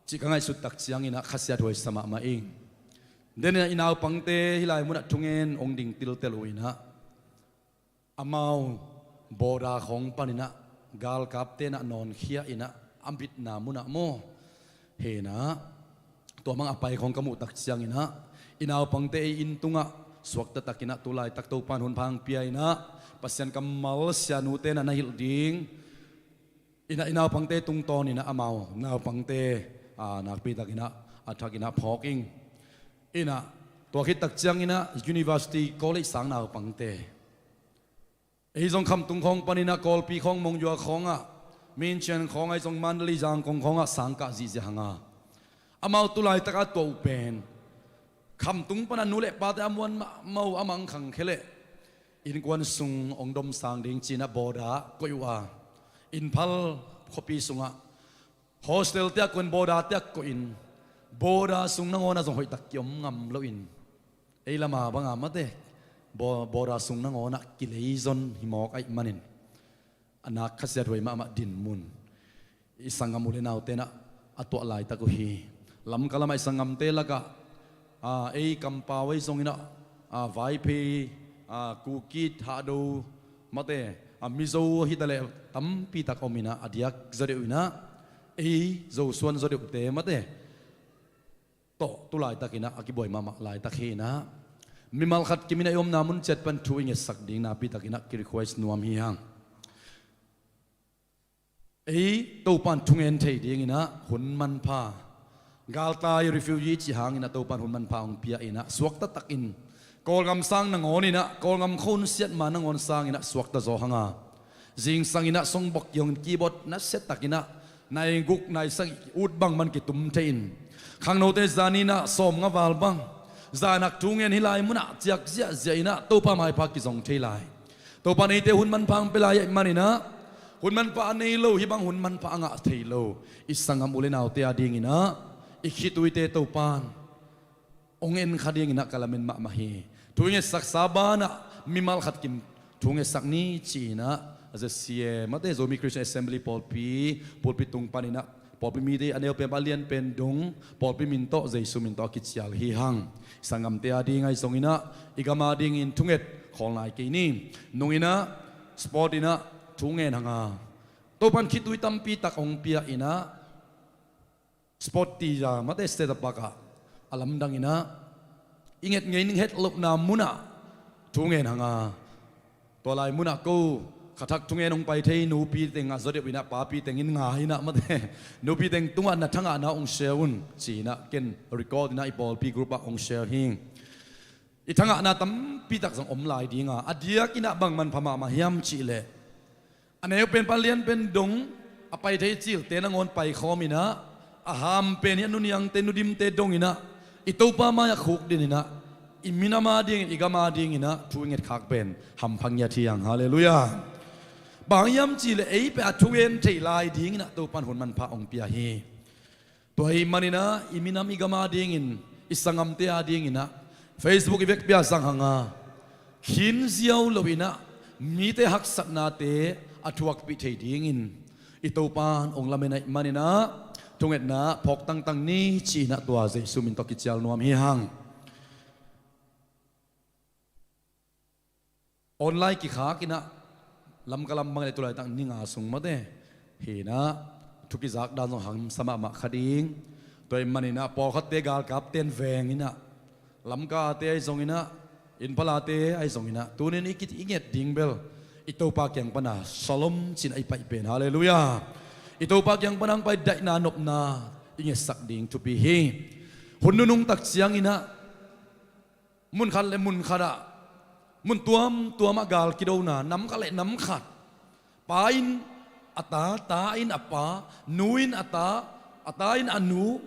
cih ka ngaihsut tak ciangin ah khasiathuai sa mahmah ing. Den in ah i naupangte hih lai mun ah thungen hong ding tiltel uh in ah, amau border khawng panin ah galkapte in ah nawnkhia in ah a bitna mun ah maw. Hi in ah tua mang a pai khawng ka muh tak ciangin ah i naupangte ei inn tungah suakta takin ah tu laitak Topan hun pha hong pia in ah Pasian kammal sianute in ah na hilh ding in ah i naupangte tungtawnin ah amau naupangte, a, nakpi takin ah a thakin ah phawk ing. In ah tua khit tak ciangin ah university college sang naupangte, ei zong khamtung khawng panin ah Kawlpi khawng, Monywa khawngah, Minchian khawng, ei zong Mandalay, Zangkong khawngah sang kah zihziah hang a, amau tu laitak a tuah uh pen khamtung pan a nu le pate a muan mahmah uh, a mang khangkhia leh innkuan sung hong domsang ding ci in ah border koih uh a, Imphal khuapi sungah hostel te ah koih in, border te ah koih in, border sung nangawn ah zong hoihtak kiom ngam loin, ei lam a bang a mate, bo-, border sung nangawn ah kileizon hi mawk ahih manin a nak khasiathuai mahmah dinmun i sanggam u le naute in ah a tuah laitak uh hi. Lamka lamah i sanggamte lakah, a, ei kampau ei zongin ah, a, Vaiphei, a, Kuki, Thado, mate, a, Mizo hi ta leh tampi tak om in ah a diak zaw deuh in ah ei Zosuan zaw deuhte mate tawh tu laitakin ah a kibuai mahmah laitak hi in ah, mimal khat kim in ah i omna mun ciat pan thu i ngetsak ding nakpi takin ah ki request nuam hi hang. Ei Topan thungen thei dingin ah hun manpha, galtai refugee cih hangin ah Topan hun manpha hong pia in ah suakta takin Kawlgam sang nangawn in ah, Kawlgam khua hun siat ma nangawn sangin ah suakta zaw hang a, zingsang in ah songbok kiang keyboard nasia takin ah Nai guk nai sagih ut bang man kitum thei in, khangnote zan inah sawmnga val bang, zanak thungen hih lai munah ciak ziahziah inah Topa maipha kizong thei lai. Topa neite hun manpha hong pia lai ahih maninah, hun manpha a nei lo, hih bang hun manpha a ngah thei lo i sanggam u le naute a dinginah i khituite Topan hong en kha dinginah ka lamen mahmah hi. Thu i ngetsaksa banah mimal khat kim thu ngetsak ni ci-inah ZCA mate, Zomi Christian Assembly pawlpi, pulpit tung paninah pawlpi mite a neupen a lianpen dong pawlpi min tawh Jesu min tawh a kicial hi hang. I sanggamte a ding ahi zonginah i gam a dingin thunget khawl nai kei ni. Nunginah sport inah thu ngen hanga, Topan khitui tampi tak hong pia inah sport ti za mate state a pakah a lamdanginah i nget ngei ning het lohna munah thu ngen hanga, tua lai munah ko khathak thungen hong pai thei nupi teng a zaw deuh inah papi teng in nga inah mate, nupi teng tungah na thangahna hong share un ci-inah ken record inah i pawlpi group ah hong share hi. I thangahna tampi tak zong om lai dinga, a diak inah bang manpha mahmah hiam cihleh, a neupen pan lianpen dong a pai thei cilte nangawn paikhawm inah, a hampen hi a nuniangte nudimte dong inah i Topa mai-ah khukdin inah i minam a dingin i gam a dinginah thu i ngetkhak pen hampha ngiat hi hang. Halleluiah. Bang hiam cihleh ei pen a thungen thei lai dinginah Topan hun manpha hong pia hi. Tua ahih maninah i minam i gam a dingin, i sanggamte a dinginah Facebook i vekpi-a zang hanga, khin ziau loinah mite haksatnate a thuakpih thei dingin i Topan hong lamen ahih maninah thungetna phawk tangtang ni ci-inah tua Jesu min tawh kicial nuam hi hang. Online kikhak inah Lamka lam bang le tulaitak ni nga sung mate hinah thu kizak dan zong hamsa mahmah kha ding. Tua ahih maninah pawlkhatte galkapten veng inah Lamkate ahi zonginah, Imphalate ahi zonginah tunin i ki, i nget ding bel i Topa kiang pana shalom ci-inah i paih pen. Halleluiah. I Topa kiang pana hong pai daihna nopna i ngetsak ding thupi hi. Hun nunung tak cianginah mun khat le mun khatah, mun tuamtuamah gal kidona, nam khat le nam khat, pa in a ta, ta in a pa, nu in a ta, a ta in a nu,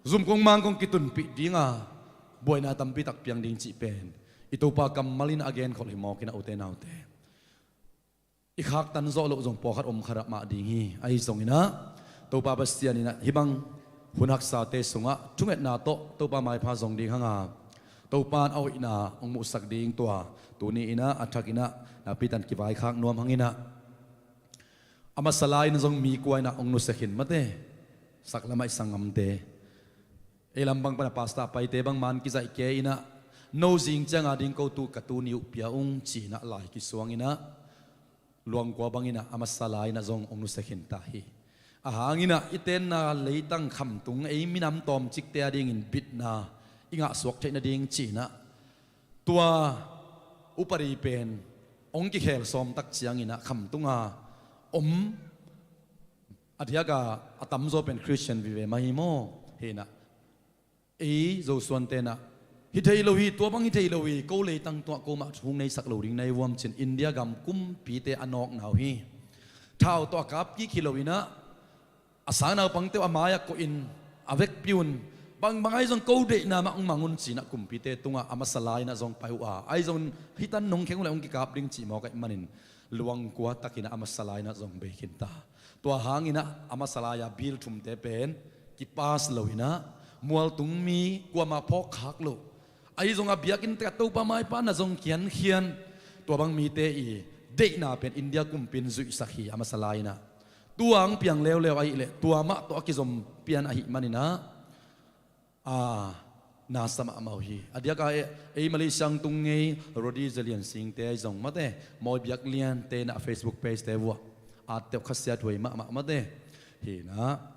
zumkong mangkong kitunpih dinga buaina tampi tak piang ding cih pen i Topa kammal in a genkholh hi mawk inah ute naute. I khaktan zawh loh zong pawlkhat om khat ah mah ding hi. Ahi zonginah Topa Pasian inah hih bang hun haksate sungah thungetna tawh Topa maipha zong ding hanga, Topa in a hoihna hong muhsak ding tua tuni inah a thak inah nakpi tan kivaikhak nuam hanginah, a masa lai-in zong mi kua inah hong nusia khin mate, saklamah i sanggamte, ei lam bang pana pastor paite bang man kizaih kei inah, no zing cianga ding ko tu ka tuni uh pia ung ci-inah lai kisuanginah luangkua banginah a masa lai-inah zong hong nusia khinta hi. A hanginah i tenna leitang khamtung ei minam tawmcikte a dingin bitna i ngahsuak theih nading ci-inah tua upadi pen hong kikhel sawmtak cianginah khamtunga om a diaka a tamzaw pen Christian vive mah hi maw? Hinah ei Zosuan tenah hi thei lo hi, tua bang hi thei lo hi, ko leitang tungah ko mah thu neisak lo ding na hi vuam cin India gam kumpite a nawkna uh hi. Thau tawh a kap kik hi loinah a sangnaupangte uh a mai-ah kohin a vekpi un, bangbang ahi zong ko deihna mah hong mang un ci-inah kumpite tungah a masa lai-inah zong pai uh a, ahi zong hih tan nong kheng uh le hong kikap ding cih mawk ahih manin luangkua takinah a masa lai-inah zong bei khinta. Tua hanginah a masa lai-a bill thumte pen kipas loinah mualtung mi kuamah phawkkhak loh, ahi zong a biakinnte ah Topa maipha na zong kiankhian, tua bang mite i deihna pen India kumpi in zuihsak hi a masa lai-inah. Tua hong piang leuleu ahih leh tua mah tawh a kizom pian ahih maninah a nasa mahmah uh hi. A diaka ei Malaysia hong tung ngei Rodi Zalian Singte ahi zong mate, Mawi Biak Liante inah a Facebook pagete vuah at teuh khasiat huai mahmah mate. Hinah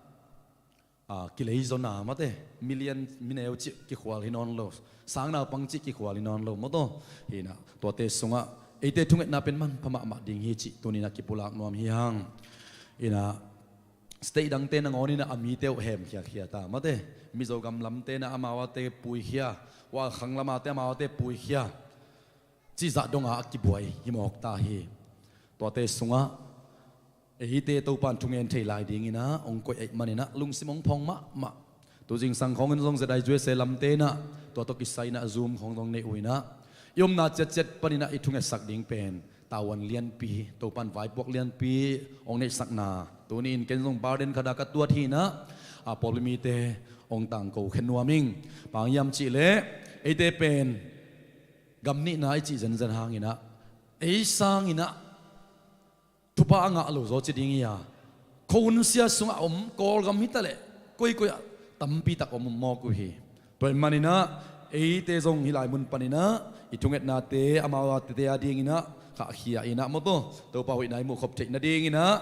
a kilei zona mate, million mineu cih kikhual hi nawn lo, sangnaupang cih kikhual hi nawn lo maw taw. Hinah tuate sungah eite thungetna pen manpha mahmah ding hi cih tuninah kipulak nuam hi hang. Inah state dangte nangawn inah a mite uh hemkhiakhia ta mate, Mizo gam lamte inah amau ate puikhia, hualkhang lamate amau ate puikhia, cih zah donga a kibuai hi mawk ta hi. Tuate sungah Eite Topan thungen thei lai dinginah hong koih ahih maninah lungsim hong phong mahmah. Tu zingsang khawngin zong Z I U S A lamte inah tua tawh kisai inah Zoom khawng zong nei uh inah i omna ciatciat paninah i thungetsak ding pen tavuan lianpi, Topan vaipuak lianpi hong neihsakna. Tuni-in ken zong burden khat ah ka tuat hi inah a pawlpi mite hong tangko khen nuam ing. Bang hiam cihleh eite pen gam nihna i cih zenzen hanginah ei sanginah thupha a ngah lo zaw ci ding hi a, khuahun sia sungah om Kawlgam hi taleh koikoi ah tampi tak om mawk uh hi. Tua ahih maninah eite zong hih lai mun paninah i thungetnate amau a tete a dinginah khahkhia inah maw, tua Topa hoihna i muh khop theih nadinginah,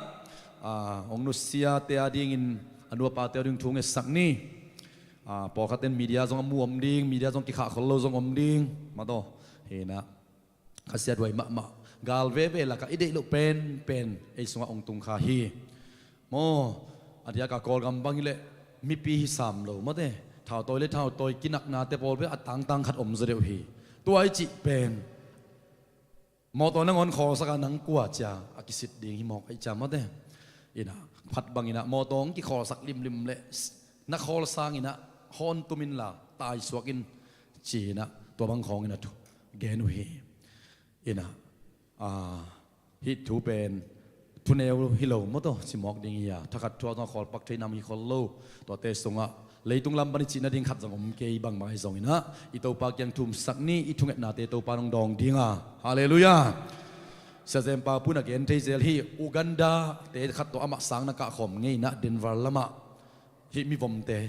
ah, hong nusiate a dingin a nu a pate a ding thu ngetsak ni. Ah, pawlkhatin media zong a mu om ding, media zong kikhah khol lo zong om ding maw, tua hinah kha siathuai mahmah. Gal veve lakah i deih loh penpen ei sungah hong tung kha hi. Maw, a diaka Kawlgam bang hileh mipi hi sam lo mawte, thautawi le thautawi kinaknate pawl bek a tangtang khat om zaw deuh hi. Tua i cih pen mawtaw nangawn khawlsak a nang kua cia a kisit ding hi mawk ahi cia mawte. Inah phat banginah mawtaw hong kikhawlsak limlim leh na khawl sanginah hawn tumin la taisuak in ci-inah tua bang khawnginah thu gen uh hi. Inah, ah, hih thu pen thuneu hi lo maw, tua ci mawk ding hi a, thakhat thu a zong a khawlpak thei nam hi khol lo. Tuate sungah leitung lam pan i cih nading khat zong om kei, bangmah ahi zonginah i Topa kiang thumsak ni. I thungetnate Topa nong dawng dinga. Halleluiah. Sia Zempa pu in a gen thei zel hi. Uganda te khat tawh amah sang na kahkhawm ngeinah Denver lamah hih mivomte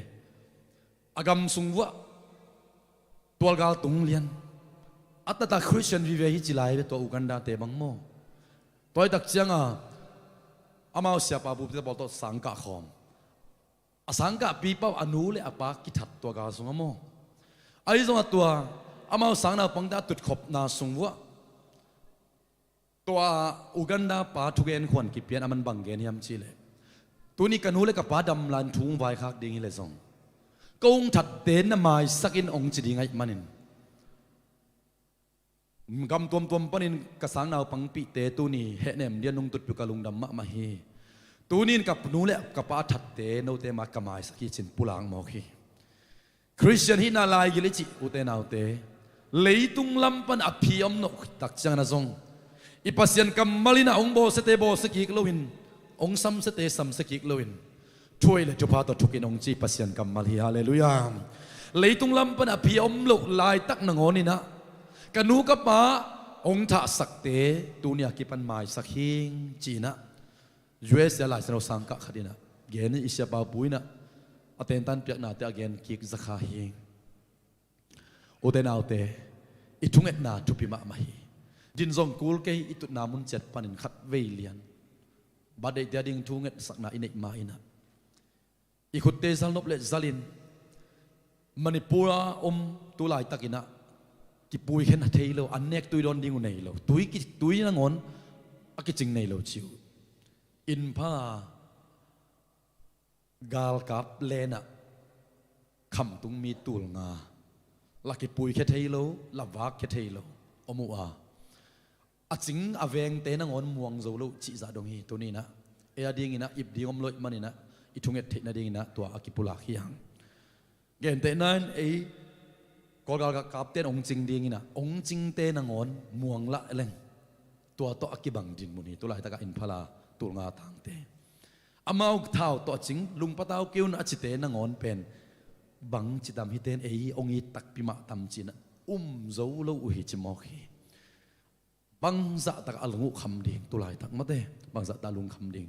a gam sung vuah tualgal tung lian. A taktak Christian vive hi ci lai ve tua Uganda te bang maw. Tua i tak cianga amau siapa bupite pawl tawh sang kahkhawm. A sang kahpi pau a nu le a pa kithat tua gal sungah maw. Ahi zongah tua amau sang naupangte a tutkhopna sung vuah tua Uganda pa thugen khuan kipian a man bang gen hiam cihleh, tuni ka nu le ka pa dam lai-in thu hong vaikhak ding hileh zong ko hong thatte na maisak in hong ci ding ahih manin gam tuamtuam panin ka sang naupangpihte tuni hehnem dia nung tutpih ka lungdam mahmah hi. Tuni-in ka nu le ka pa a thatte note mai ka maisak hi ci-in pulak mawk hi. Christian hihna laigil i cih ute naute, leitung lam pan a phi a om loh tak ciangin a zong i Pasian kammal inah hong bawlsiate bawlsia kik loin, hong samsiate samsia kik loin, thuhoih le thupha tawh thukin hong ci Pasian kammal hi. Halleluiah. Leitung lam pan a phi a om loh laitak nangawn inah ka nu ka pa hong thahsakte tuni a kipan maisak hing ci-inah U S A Lai Siangtho sang kah khat inah gen i siapa pu inah a tentan piaknate a gen kik zakha hi. Ute naute, i thungetna thupi mahmah hi. Din zong kul kei, i tutna mun ciat panin khat vei lian birthday te a ding thungetsakna i neih ma inah i khutte zalnop le zalin Manipur a om tu laitakinah kipui khen a thei lo, an nek tui dawn ding uh nei lo, tui, tui nangawn a kicing nei lo ci uh. Imphal a galkap lenah khamtung mi tul nga, la kipui khia thei lo, la vak khia thei lo om uh a, a cing a vengte nangawn muang zo lo cihzah dong hi. Tuninah ei a dinginah ip ding om lo ahih maninah i thunget theih nadinginah tua a kipulak hi hang. Gentehna in ei Kawlgal kapten hong cing dinginah hong cingte nangawn muang lah leng tua tawh a kibang dinmun hi. Tulaitakah Imphal a tul nga tangte amau thau tawh a cing lungpatau kei un a cite nangawn pen bang citam hiten ei hong it takpi mah tam cinah um zo lo uh hi ci mawk hi. Bangzahtak a lung uh kham ding, tulaitak mate, bangzahtak a lung kham ding.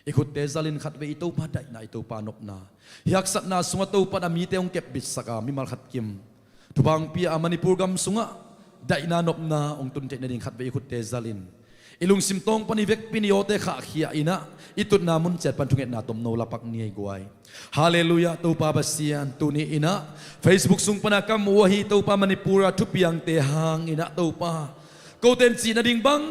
I khutte zalin khatvei i Topa daihna, i Topa nopna, i haksatna sungah Topa na mite hong kepbitsak a mimal khat kim thupha hong pia a Manipur gam sungah daihna nopna hong tun theih nading khatvei i khutte zalin i lungsim tawng pan i vekpi-in i awte khahkhia inah i tutna mun ciat pan thungetna tomno lapak ni ei guai. Halleluiah. Topa Pasian, tuni inah Facebook sung pana kam uh ahi Topa Manipur a thupiangte hang inah Topa kote in cih nading bang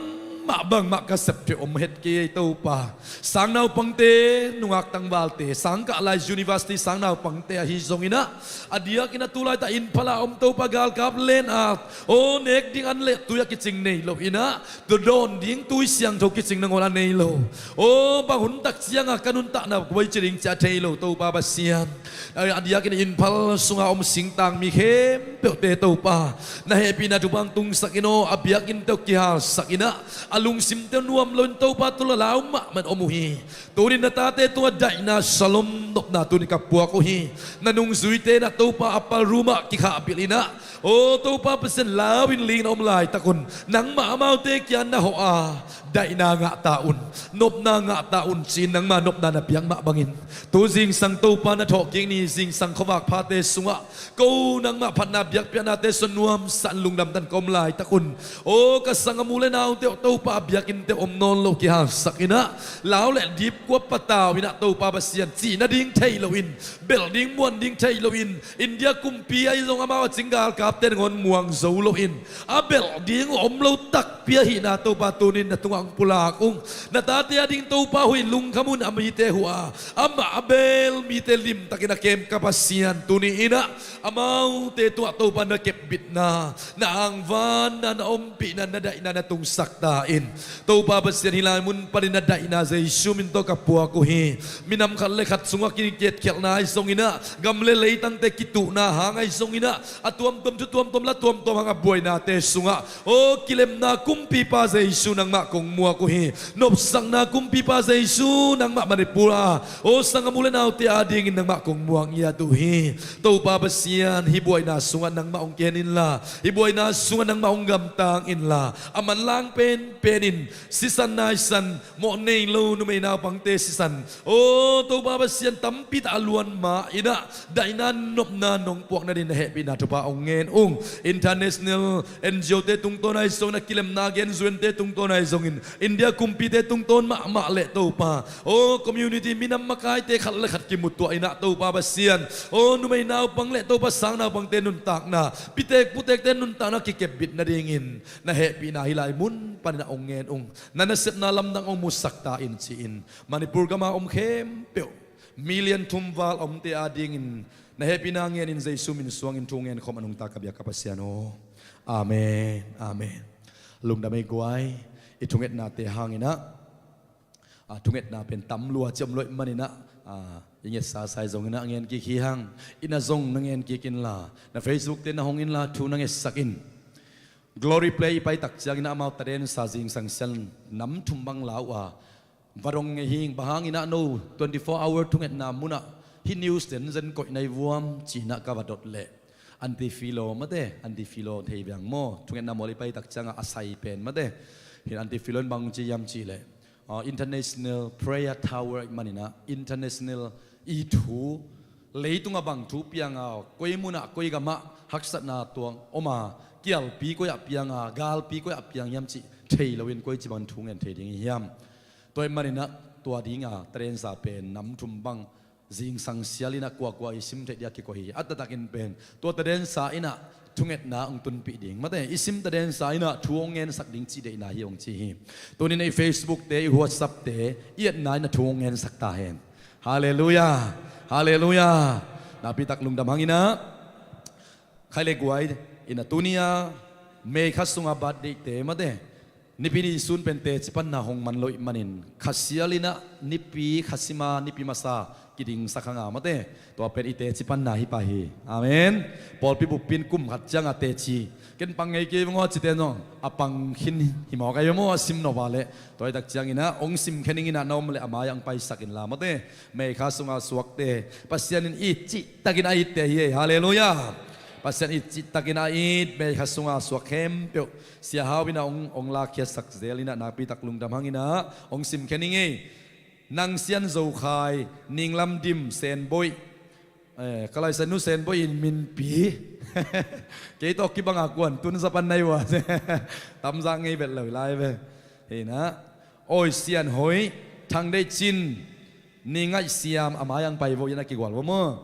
mah bangmah ka sep thei om het kei ei Topa. Sangnaupangte, nungak tangvalte, sangkah lai university sangnaupangte ahi zonginah, a diakin a tulaitak innphal a om Topa galkap len a, aw nek ding an le tui a kicing nei lo inah, tua dawn ding tui siangtho kicing nangawn a nei lo. Aw bang hun tak cianga ka nuntakna kuai ci ding cia thei lo Topa Pasian. A diakin innphal sunga om singtang mi khempeuhte Topa, na hehpihna thupha hong tungsak in aw, a biakinn teuh kihalsak inah, a lungsim teuh nuam loin Topa tula lau mahmah om uh hi. Tunin na tate tua daihna salom nopna tuni ka puak uh hi. Na nungzuite na Topa a palrumah kikhahpilh inah, aw Topa Pasian lau in ling na om laitak un, nangmah amaute kian na hawh a, daihna ngahta un, nopna ngahta un ci-in nangmah nopna na piak mah bangin, tu zingsang Topa na thawhkik ni zingsang khuavak phate sungah ko nangmah phatna biakpiaknate sua nuamsa in lungdam tan ka om laitak un, aw ka sangam u le naute uh Topa a biakinnte om nawn lo kihalsak inah, lau le dipkua patau inah Topa Pasian cih nading thei loin, belh ding muan ding thei loin, India kumpi ahi zong amau a cing galkapte nangawn muang zo loin, a belh ding uh om lo takpi ahihna Topa tunin na tungah hong pulak ung. Na tate a ding Topa huih lungkham un a mite huh a, amah a bel mite limtakin a kem ka Pasian tuni inah, amaute tungah Topa na kepbitna, na angvanna, na ompihna, na daihna na tungsak ta in. Topa Pasian hih lai mun panin na daihna Jesu min tawh ka puak uh hi. Minam khat le khat sungah kiketkhialhna ahi zonginah, gam le leitangte kituhna hang ahi zonginah, a tuamtuam thu tuamtuam la tuamtuam hang a buainate sungah, aw kilemna kumpipa Jesu nangmah kong muak uh hi. Nopsakna kumpipa Jesu nangmah Manipur a, aw sangam u le naute adingin nangmah kong muak ngiat uh hi. Topa Pasian hih buaina sungah nangmah hong ken inla, hih buaina sungah nangmah hong gamtang inla, a manlang penpenin sisan naisan, mawh nei lo numei naupangte sisan, aw Topa Pasian tampi tak a luan mah inah, daihna nopna nong puak nadin na hehpihna thupha hong ngen ung. International N G O te tungtawn ahi zongin, a kilemna gen zuente tungtawn ahi zongin, India kumpite tungtawn mahmah le Topa, aw community minam makaite khat le khat kimutuah inah Topa Pasian, aw numei naupang le Topa sangnaupangte nuntakna, pitek putekte nuntakna kikepbit nadingin na hehpihna hih lai mun panin a hong ngen ung. Na nasepna lamdang hong musak ta in ci-in, Manipur gama om khempeuh, million thum val a omte adingin na hehpihna ngenin Jesu min suangin thu ngen khawm a nungta ka biak ka Pasian aw. Amen, amen. Lungdam ei guai, i thungetnate hanginah, a, thungetna pen tam lua ci om loih maninah, a, i ngetsa sai zonginah ngen kik hi hang. Inn ah zong na ngen kik inla, na Facebook te na hong inla thu na ngetsak in. Glory Play i paitak cianginah amau tadensa zingsang sial nam thum bang la uh a, va dong ngei hing, bang hanginah no twenty four hour thungetna munah hih news zenzen koih nai vuam cinah ka va dot leh, Aunty Philo mate, Aunty Philo thei viang maw, thungetna mual i paitak ciangah a sai pen mate. Hin Aunty Philo in bang ci hiam cihleh, ah, International Prayer Tower ih maninah international i thu, leitungah bang thu pianga, koi munah koi gamah haksatna tuang oma, kialpi koi ah pianga, galpi koi ah piang hiam cih thei loin koi ci bang thu ngen thei ding hi hiam? Tua ih maninah tua dinga tadensa pen nam thum bang zingsang sial inah kuakua i sim theih dia kikoih hi. A taktakin pen tua tadensa inah thungetna hong tunpih ding mate, i sim tadensa inah thu hong ngensak ding cih deihna hi hong ci hi. Tunin ei Facebook te, i WhatsApp te, i etna inah thu hong ngensak ta hen. Halleluiah. Halleluiah. Nakpitak lungdam hanginah, khai le guai inah tunia May kha sunga birthday te mate, Nipi ni sun pen teci panna hong man loih manin, Kha Sial inah Nipi, Kha Sima Nipi masa kidingsak hanga mate, tua pen i teci panna hi pah hi. Amen. Pawlpi bup in kum khat cianga teci ken pang ngei kei vang aw cite zong a pang khin hi mawk ahi maw, a sim nop a leh. Tua i tak cianginah hong sim khe ninginah na om leh a mai-ah hong paisak inla mate, May kha sunga suakte Pasian in it cihtakin a itte hi ei. Halleluiah. Pasian it cihtakin a it, May kha sunga suak khempeuh Sia Hau inah hong, hong lakkhiatsak zel inah nakpitak lungdam hanginah hong sim khe ning ei. Nang Sian Zo Khai, Ning Lam Dim, Sen Boih, eh, ka laisa Nu Sen Boih in minpi. Kei tawh kibanga kuan tun zapan nai ua. Tamzak ngei vet lo lai ve. Hinah Oi Sian Hoih, Thang Deih Cin, Ning Ngaih Siam, a mai-ah hong pai vo inah kigual vo maw.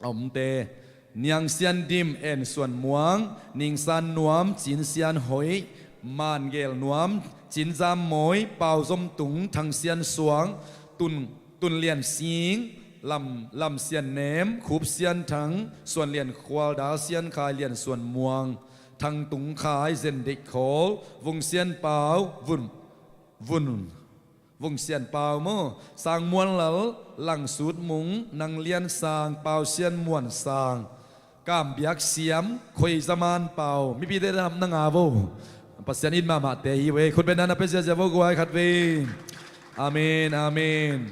A omte Niang Sian Dim, En Suan Muang, Ning San Nuam, Cin Sian Hoih, Man Gel Nuam, Cin Zam Mawi, Pau Zom Tung, Thang Sian Suang, Tun, Tun Lian Sing, Lam, Lam Sian Nem, Khup Sian Thang, Suan Lian Khual, Dal Sian Khai, Lian Suan Muang, Thang Tung Khai, Zen Deih Khawl, Vung Sian Pau, Vun, Vun, Vung Sian Pau maw, Sang Muan Lal, Lang Sut Mung, Nang Lian Sang, Pau Sian Muan Sang, Kam Biak Siam, Khoi Zaman Pau, mipite dam na nga vo. Pasian it mahmahte hi ve, khut bengna na pia ziazia vo guai khat ve. Amen, amen.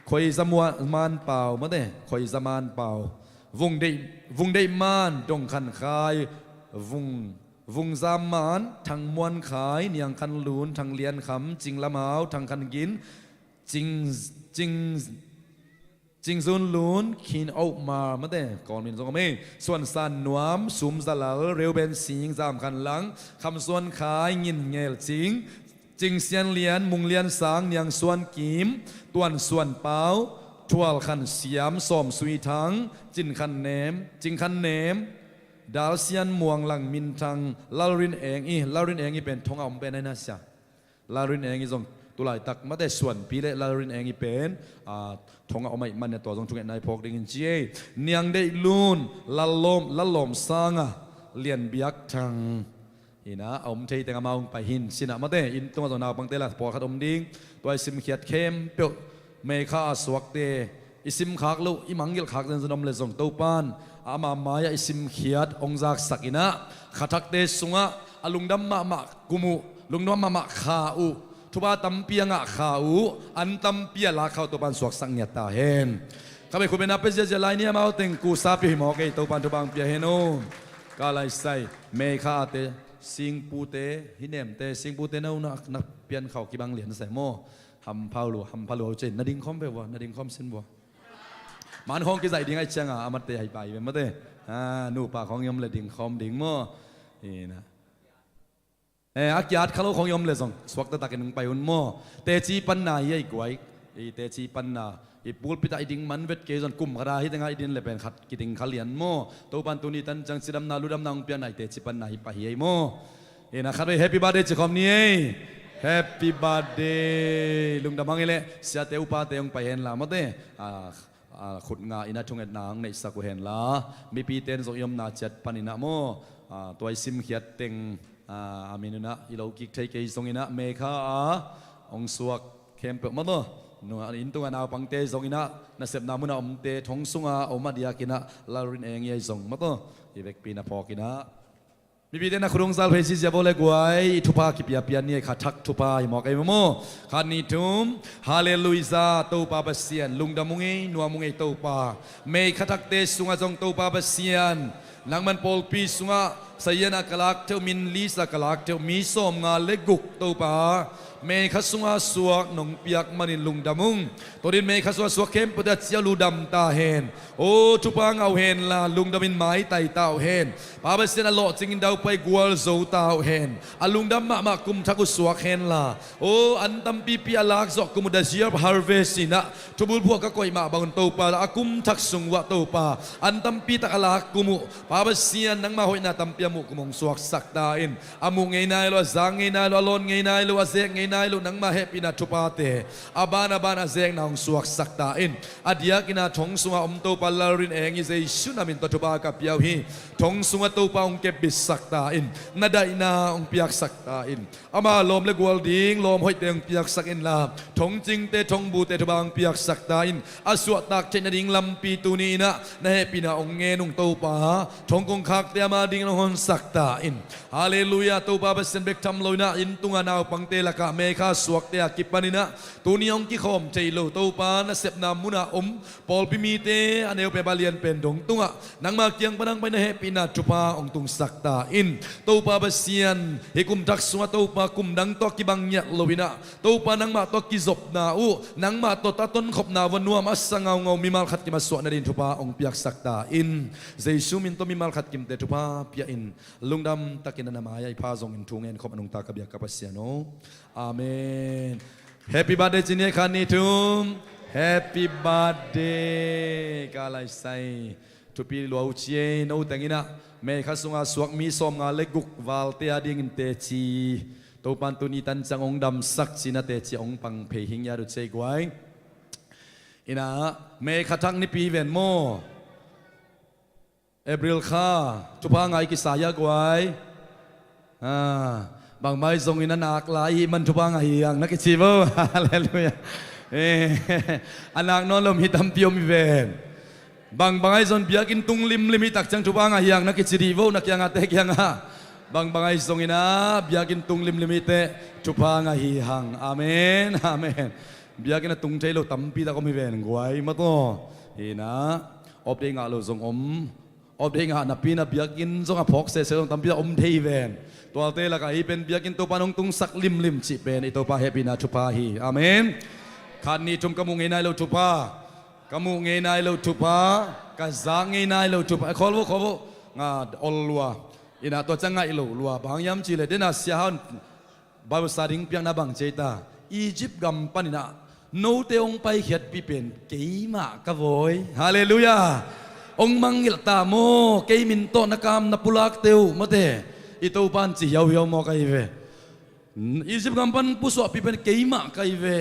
Khoi Zaman Pau, mate, Khoi Zaman Pau. Vung Deih, Vung Deih Man, Dong Khan Khai, Vung, Vung Zam Man, Thang Muan Khai, Niang Khan Lun, Thang Lian Kham, Cing Lam Au, Thang Khan Gin, Cing, Cing, Cing Zun Lun, Khin Au Mar, mate, Kawl min zong om ei. Suan San Nuam, Sum Za Lal, Reuben Sing, Zam Khan Lang, Kham Suan Khai, Ngin Ngel Cing, Cing Sian Lian, Mung Lian Sang, Niang Suan Kim, Tuan Suan Pau, Thual Khan Siam, Sawm Sui Thang, Cin Khan Nem, Cing Khan Nem, Dal Sian Muang, Lang Min Thang, Lal Rin Eng i, Lal Rin Eng i pen thong a om pen ai na sia. Lal Rin Eng i zong tulaitak mate Suanpi le Lal Rin Eng i pen, a, thong a om ai man ne tua zong thungetna i phawk dingin ci ei. Niang Deih Lun, Lal Lawm, Lal Lawm Sang a, Lian Biak Thang. Ina, a om thei teng amau hong pai hin, sinah mate, inn tungah zong naupangte la pawlkhat om ding, tua i simkhiat khempeuh, Mei kha a suakte, i simkhak loh, i mangngilh khak zenzen om le zong Topan, a ama mai-ah i simkhiat, hong zaksak inah, kha thakte sungah, a lungdam mahmah kum uh, lungdam mahmah kha uh, thupha tampi a ngah kha uh, an tampi a lak kha uh Topan suaksak ngiat ta hen. Kha bei khut bengna pia ziazia lai ni amau teng kusa pia hi mawk ei, Topan thupha hong pia hen uh. Ka laisai, Mei kha a te, singpute, hi nemte, singpute na unah na pian khau kibang lian sai maw. Hampha lua, hampha lua uh cin, na ding khawm ve vua, na ding khawm sin vua. Man khawng kizaih ding ai cianga, a mate hai pai ve mate. A, nupa khawng i om le ding khawm ding maw. Ina. Eh, a kiat kha lo khawng i om le zong, suak taktakin hong pai un maw. Teci panna hi ai guai. I teci panna. I pulpit ah i ding man vet kei zong kum khat a hi tenga i din le pen khat kiding kha lian maw. Topan tuni tan ciang cidamna, ludamna hong piakna i teci panna hi pah hi ai maw. Ina khat vei happy birthday ci khawm ni ei. Happy birthday. Lungdam hang i leh, siate upate hong pai hen la mawte. A, a, khut nga ina thungetna hong neihsak uh hen la. Mipite in zong i omna ciat pan ina maw. A, tua i simkhiat teng, a, a min una i lo kik thei kei zong ina Mei kha a hong suak khempeuh maw taw. Nunga inn tunga naupangte zong ina nasepna muna omte thong sunga om a diak ina Lal Rin Eng i ai zong maw taw. I vekpi na phawk ina. Mipite na khut hong zal phei zizia vo le guai, i thupha kipiapia ni ei, kha thak thupha hi mawk ei maw. Khat ni thum, Halleluijah, Topa Pasian, lungdam ung ei, nuam ung ei Topa. Mei kha thakte sungah zong Topa Pasian, nangman pawlpi sungah sayan a ka lak theuh, min list a ka lak theuh, mi sawm nga le guk Topa. Mei kha sunga suak nong piak manin lungdam ung. Tua din Mei kha sunga suak khempeuhte a ciah lungdam ta hen. O, thupha ngah uh hen la, lungdamin maitai ta uh hen. Pa Pasian a lawhcingin daupai gualzo ta uh hen. A lungdam mahmah kum thak uh suak hen la. O, an tampipi a lak zawh kum uh the year of harvest inah thubul phuah ka koih mah bangun Topa, a kum thak sung uah Topa, an tampi tak a lak kum uh. Pa Pasian, nangma hoihna tampi a muh kum hong suaksak ta in. A muh ngei nai lo, a zang ngei nai lo, a lawn ngei nai lo, a zek ngei nai lo, nangma hehpihna thuphate a ban a ban a zekna hong suaksak ta in. A diakina thong sunga om Topa Lal Rin Eng i Jesu na min tawh thupha ka pia uh hi. Thong sunga Topa hong kepbitsak ta in. Na daihna hong piaksak ta in. Ama lawm le gual ding lawm hoihte hong piaksak inla, thongcingte thongbute thupha hong piaksak ta in. A suahtak theih nading lampi tuni inah na hehpihna hong ngen ung Topa. Thong kongkhakte ama dingin hong honsak ta in. Halleluijah, Topa Pasian bek tham lo inah inn tunga naupangte lakah Mei kha suakte a kipan inah tuni hong kikhawm thei lo Topa nasepna muna om pawlpi mite a neu pen a lian pen dong tungah nangma kiang pan hong pai na hehpihna thupha hong tungsak ta in. Topa Pasian, hih kum thak sungah Topa kum dang tawh kibang ngiat lo inah Topa nangmah tawh kizopna uh, nangmah tawh a tonkhopna uh a nuam a sa ngaungau mimal khat kim a suah nadin thupha hong piaksak ta in. Jesu min tawh mimal khat kimte thupha pia in. Lungdam takin a na mai-ah i pha zongin thu ngen khop a nungta ka biak ka Pasian aw. Amen. Happy birthday ci ni ei, khat ni thum. Happy birthday. Ka laisai. Thupi lua uh ci ei. No teng in ah May kha sunga suak mi sawmnga le guk valte adingin teci, Topan tuni tan ciang hong damsak ci-in ah teci hong pang phei hi ngiat uh ci ei guai. In ah May kha thak nipi hi ven maw? April kha thupha ngah i kisa hia guai? Ah, bang mai zongin a nak lai ahih man thupha ngah hi hang na kici vo. Halleluiah. Eh, a nak nawn lo mi tampi om hi ven. Bang bang ahi zong biakinn tung limlim hi tak ciang thupha ngah hi hang na kici dih vo, na kiangah te kiangah. Bang bang ahi zongin ah biakinn tung limlim hi teh thupha ngah hi hang. Amen, amen. Biakinn a tung thei lo tampi tak om hi ven guai, mataw. Hi in ah off day ngah lo zong om. Off day ngah napi in ah biakinn zong a phawk sese zong tampi tak om thei hi ven. Tuate lakah hih pen biakinn Topan hong tungsak limlim cih pen i Topa hehpihna thupha hi. Amen. Khat nih thum, ka muh ngei nai lo thupha, ka muh ngei nai lo thupha, ka zak ngei nai lo thupha. Khawl vo, khawl vo. Nga ol lua. In ah tua ciang ngaih lo lua. Bang hang hiam cih leh, den a sia hau in Bible sa ding piakna bang ci ei ta? Egypt gam panin ah note hong paikhiatpih pen keimah ka vawi. Halleluiah. Hong mangngilh ta maw, kei min tawh na kam na pulakte uh, mate. I Topan ci hiauhiau maw ka hi ve. Egypt gam pan pusuahpih pen keimah ka hi ve.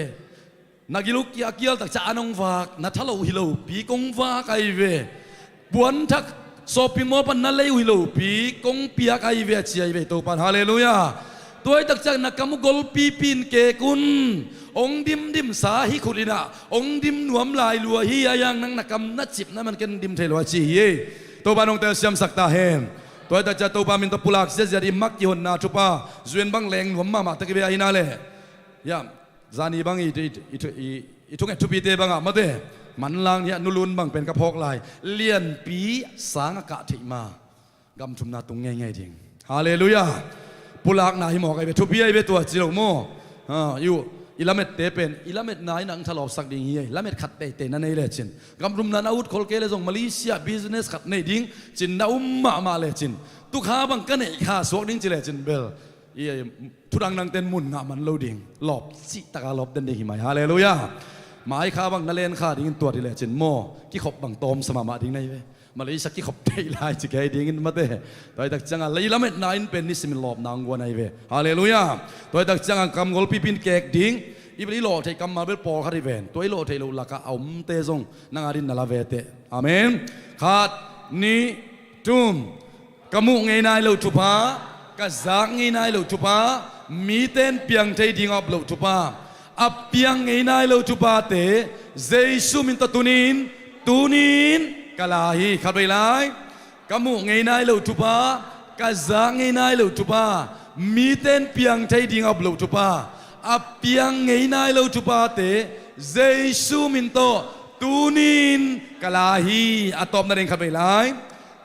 Na gil uh kia kial tak ciang an hong vak, na tha loh hi lopi kong vak ahi ve. Puanthak sawpin maw pan na lei uh hi lopi kong piak ahi ve, a ci ahi ve Topan. Halleluiah. Tua hi tak ciang na kam uh golpipi in kek un. Hong dimdimsa hi khut in ah hong dim nuam lai lua hi. A hiang nang na kam na cip na man ken dim thei lo a ci hi ei. Topan hong telsiamsak ta hen. Tua hi tak ciang Topa min tawh pulak ziahziah ding, mak kihonna thupha, zuin bang leng nuam mahmah tek hi ve ahi na leh. Hiam, zani bang i, i, i, i, i thunget thupite bangah mate, manlang hiah nulun bang pen ka phawk lai. Lianpi sang a kah theih ma, gam thumna tung ngeingei ding. Halleluiah. Pulakna hi mawk ahi ve, thupi ahi ve tua ci lo maw? Ah, i uh, i lamette pen, i lametna in ang thalawpsak ding hi ei. Lamet khat teitei na nei lecin, gam thumna na ut khol kei le zong Malaysia business khat nei ding cin na um mahmah lecin, tu kha bang ka neih kha suak ding ci lecin bel, i, i, thudang dangten mun ngah man lo ding. Lawp cih taka lawp den ding hi mai. Halleluiah. Mai kha bang na len kha dingin tuat hi lecin maw, kikhop bang tawmsa mahmah ding na hi ve. Malaysia kikhop theih lai ci kei dingin mate. Tua hi tak ciangah i lametna in pen nisimin lawpna hong guan ahi ve. Halleluiah. Tua hi tak ciangah kam golpipi in kek ding. I bel i lawh theih kammal bel pawlkhat hi ven. Tua i lawh theih loh lakah a omte zong nang adin na la ve teh. Amen. Khat, nih, thum. Ka muh ngei nai lo thupha, ka zak ngei nai lo thupha, mite in piang thei ding a op loh thupha, a piang ngei nai lo thuphate Jesu min tawh tunin, tunin ka la hi. Khatvei lai. Ka muh ngei nai lo thupha, ka zak ngei nai lo thupha, mite in piang thei ding a op loh thupha, a piang ngei nai lo thuphate Jesu min tawh tunin ka la hi. A tawpna ding khatvei lai.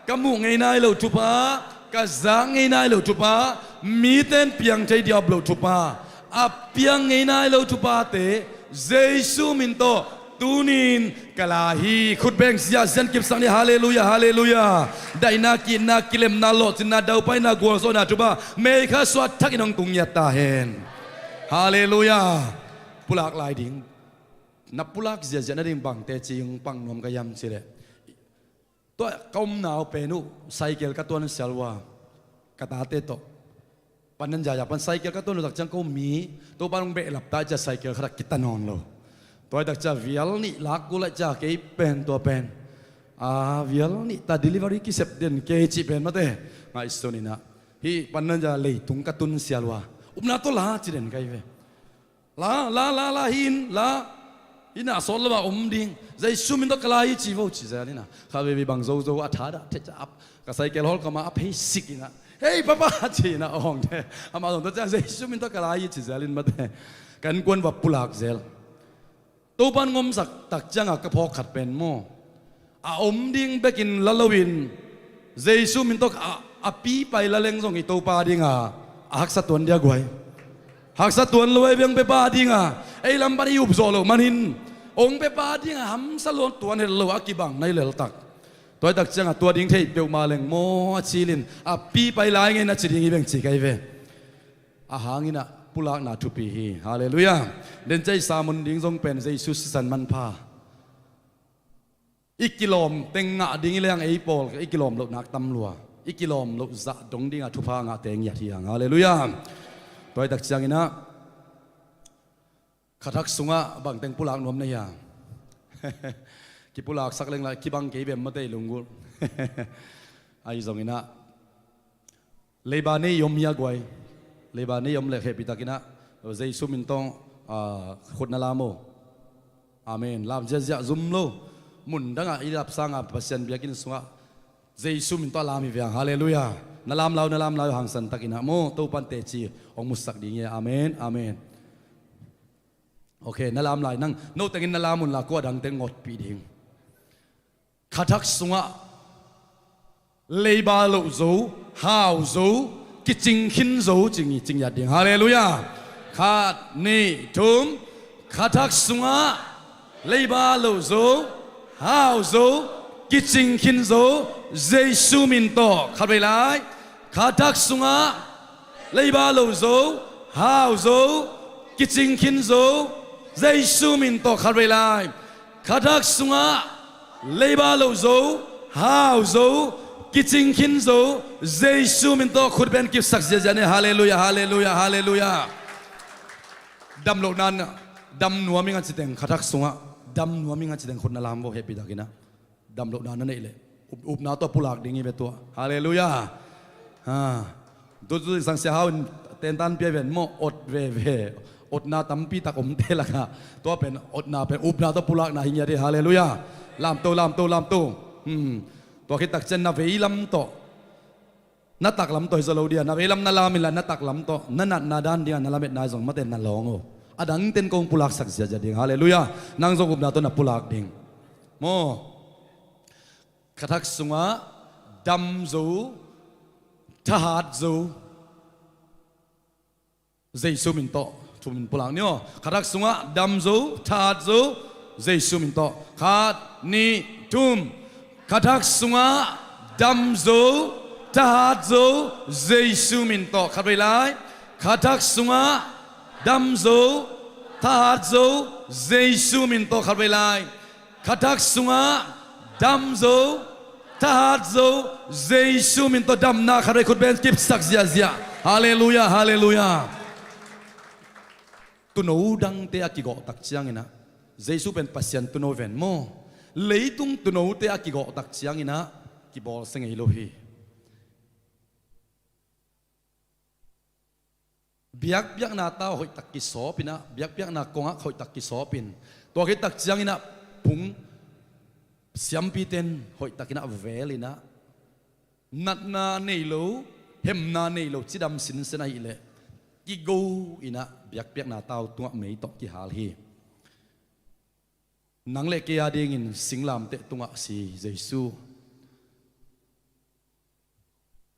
Ka muh ngei nai lo thupha, ka zak ngei nai lo thupha, mite in piang thei ding a op loh thupha, a piang ngei nai lo thuphate Jesu min tawh tunin ka la hi. Khut beng ziahziah in kipsak ni. Halleluiah, halleluiah. Daihna, ki-itna, kilemna, lawhcinna, daupaina, gualzawhna thupha May kha suah thakin hong tung ngiat ta hen. Halleluiah. Pulak lai ding. Na pulak ziahziah nading bangte ci hong pang nuam ka hiam cih leh, tua ka omna uh pen uh cycle ka tuan sial uh a, ka tate tawh. Pandan zaya pan cycle ka tuan uh tak ciang ko mi, Topa nong behlap ta ciang cycle khat a kita nawn lo. Tua hi tak ciang vial nih lak kul a ciang kei pen tua pen, a, vial nih ta delivery kisep den kei cih pen mate. Ngaihsun in ah, hih Pandan zaya leitung ka tun sial uh a, upna tawh la ci den ka hi ve. La, la, la, la, hi in, la. Inn ah sawt lo a om ding. Jesu min tawh ka la hi ci vo ci zel in ah. Kha veve bang zozo a thadah thei ca ap. Ka cycle hawl kama a phei sik in ah. Hei, papa, ci in ah awng te. Amah zong tawh ciang Jesu min tawh ka la hi ci zel in mate. Kan kuan va pulak zel. Topan ngomsak tak ciangah ka phawk khat pen maw, a om ding bekin la loin Jesu min tawh a, a pipai la leng zong i Topa dinga a haksa tuan dia guai. Haksa tuan lo ei veng pepa dinga ei lam pan i up zawh loh manin ong pepa dinga hamsa lo tuan het lo a kibang nai leltak. Tua hi tak ciangah tua ding thei peuhmah leng maw a cilin a pipai lai ngei na ci ding i veng ci kai ve. A hangin ah pulakna thupi hi. Halleluiah. Den ciang i sermon ding zong pen Jesu sisan manpha. I kilawm teng ngah ding i leng ei pawl i kilawm loh nak tam lua. I kilawm loh zah dong dingah thupha ngahte ngiat hi hang. Halleluiah. Tua hi tak cianginah khathak sungah bangteng pulak nuam na hi a? Kipulaksak leng lah kibang kei bem mate i lunggulh. Ahi zonginah leiba nei i om hi a guai. Leiba nei i om leh hehpihtakinah Jesu min tawh khut na lam o. Amen. Lam ziahziah zum lo. Mun dangah i lapsanga Pasian biakinn sungah Jesu min tawh a lam hi ve hang. Halleluiah. Na lam lau, na lam lau hangsantakinah maw, Topan teci hong musak ding hi. Amen. Amen. Ok, na lam lai nang. No tengin na lam unla kua dangte ngotpih ding. Khathak sungah leiba loh zo, hau zo, kicing khin zo, cing i cing yat ding. Halleluiah. Khat, nih, thum. Khathak sungah leiba loh zo, hau zo, kicing khin zo, Jesu min tawh. Khatvei lai. Khathak sungah leiba loh zo, hau zo, kicing khin zo, Jesu min tawh. Khatvei lai. Khathak sungah leiba loh zo, hau zo, kicing khin zo, Jesu min tawh khut beng kipsak ziahziah ni. Halleluiah, halleluiah, halleluiah. Dam lohna, dam nuam ing a citeng khathak sungah dam nuam ing a citeng khut na lam vo hehpihtakinah. Dam lohna na neih leh up, upna tawh pulak ding hi ve tua. Halleluiah. Ha. Tutu sang Sia Hau in tentan pia ven maw, ot veve. Otna tampi tak omte lakah tua pen, otna pen upna tawh pulakna hi ngiat hi. Halleluiah. Lamto, lamto, lamto. Hmm. Tua khit tak ciang na veilam tawh, na taklam tawh hi zaw lo dia, na veilam na lam inla na taklam tawh, na natna dan dingah na lametna zong mate na lawng o. A dangten kong pulaksak ziahziah ding. Halleluiah. Nang zong upna tawh na pulak ding. Maw. Khathak sungah dam zo, thahat zo, Jesu min tawh. Thu min pulak ni aw. Khathak sungah dam zo, thahat zo, Jesu min tawh. Khat, nih, thum. Khathak sungah dam zo, thahat zo, Jesu min tawh. Khatvei lai. Khathak sungah dam zo, thahat zo, Jesu min tawh. Khatvei lai. Khathak sungah dam zo, thahat zo, Jesu min tawh. Damna khatvei khut beng kipsak ziahziah. Halleluiah, halleluiah. Tuuno dangte a kigawh tak cianginah, Jesu pen Pasian tuuno ven maw, leitung tuunote a kigawh tak cianginah kibawlsia ngei lo hi. Biakpiakna tau hoihtak kisawpinah, biakpiakna kongak hoihtak kisawpin, tua khit tak cianginah phung siampiten hoihtakinah velinah, natna nei lo, hemna nei lo cidam sinsen ahileh kigo inah biakpiakna tau tungah mei tawh kihal hi. Nang le kei a dingin singlamteh tungah si Jesu.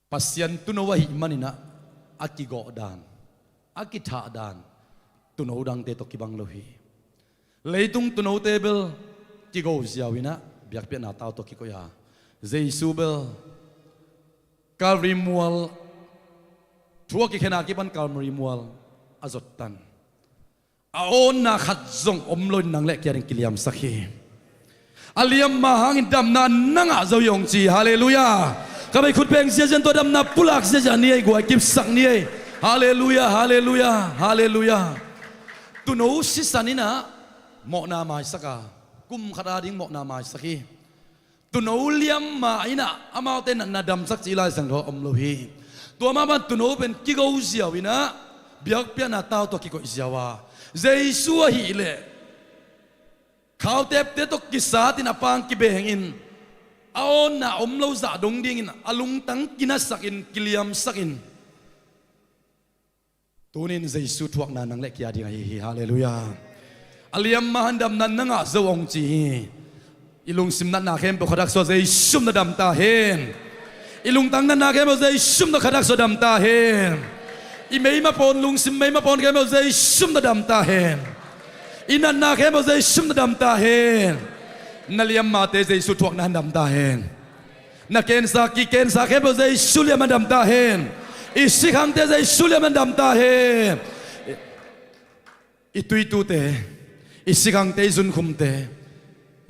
Pasian tuuno ahih maninah a kigawh dan, a kithah dan tuuno dangte tawh kibang lo hi. Leitung tuunote bel kigo ziau inah biakpiakna tau tawh kikoih a, Jesu bel Calvary mual, thu a kikhen a kipan Calvary mual a zottan. A awnna khat zong om loin nang le kei a ding kiliamsak hi. A liamma hangin damna na ngah zo hi hong ci. Halleluiah. Khatvei khut beng ziahziah in tua damna pulak ziahziah ni ei guai, kipsak ni ei. Halleluiah, halleluiah, halleluiah. Tuuno sisan inah mawhna maisak a, kum khat a ding mawhna maisak hi. Tuuno liamma inah amaute natna damsak cih Lai Siangtho ah om lo hi. Tua mah bang tuuno pen kigo ziau inah biakpiakna tau tawh kikoih ziau a, Jesu ahileh khautepte tawh kisat in a pang kibengin, a awnna om lo zah dong dingin a lungtang kinasakin, kiliamsakin, tunin Jesu thuakna nang le kei a ding ahi hi. Halleluiah. A liamma hang damna na ngah zo hong ci hi. I lungsim natna khempeuh khathak sua Jesu na dam ta hen. I lungtang natna khempeuh Jesu na khathak sua dam ta hen. I meima pawn, lungsim meima pawn khempeuh Jesu na dam ta hen. I natna khempeuh Jesu na dam ta hen. Na liammate Jesu thuakna hang dam ta hen. Na kensa, kikensa khempeuh Jesu liam a dam ta hen. I sikhangte Jesu liam a dam ta hen. I tuitute, i sikhangte, i zunkhumte,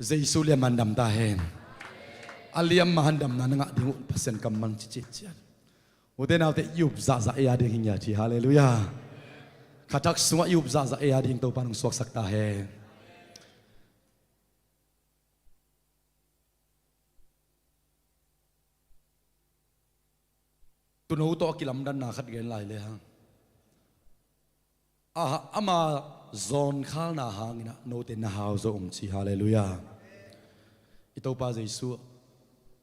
Jesu liam a han dam ta hen. A liam a han damna na ngah ding uh Pasian kammal cicit ciat. Ute naute, i up zahzah ei a ding hi ngiat hi. Halleluiah. Kha thak sungah i up zahzah ei a ding Topa nong suaksak ta hen. Tuuno tawh a kilamdanna khat gen lai le hang. A, ama zawnkhalna hangin ah note na hau zo ung ci. Halleluiah. I Topa Jesu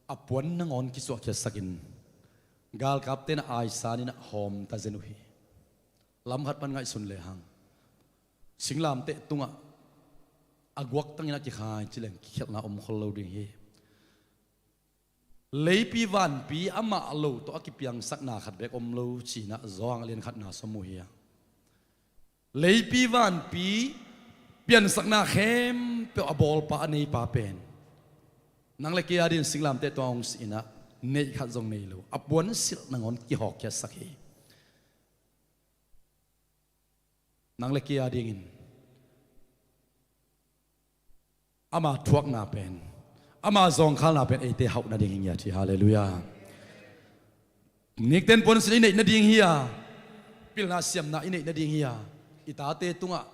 a puan nangawn kisuahkhiatsakin galkapte na aisan in ah hawm ta zen uh hi. Lam khat pan ngaihsun le hang, singlamteh tungah a guaktangin a kikhai ci leng kikhelhna om khol lo ding hi. Leipi vanpi amah lo tawh a kipiangsakna khat bek om lo ci-in ah Johan a lian khatna sung mu hi a. Leipi vanpi piansakna khempeuh a bawlpa, a neipa pen nang le kei a dingin singlamteh tungah hong si-in ah neih khat zong nei lo, a puansilh nangawn kihawkkhiatsak hi. Nang le kei a dingin ama thuakna pen, ama zawnkhalna pen eite hauh nading hi ngiat hi. Halleluiah. Nikten puansilh i neih nading hi a, pilna siamna i neih nading hi a, i tate tungah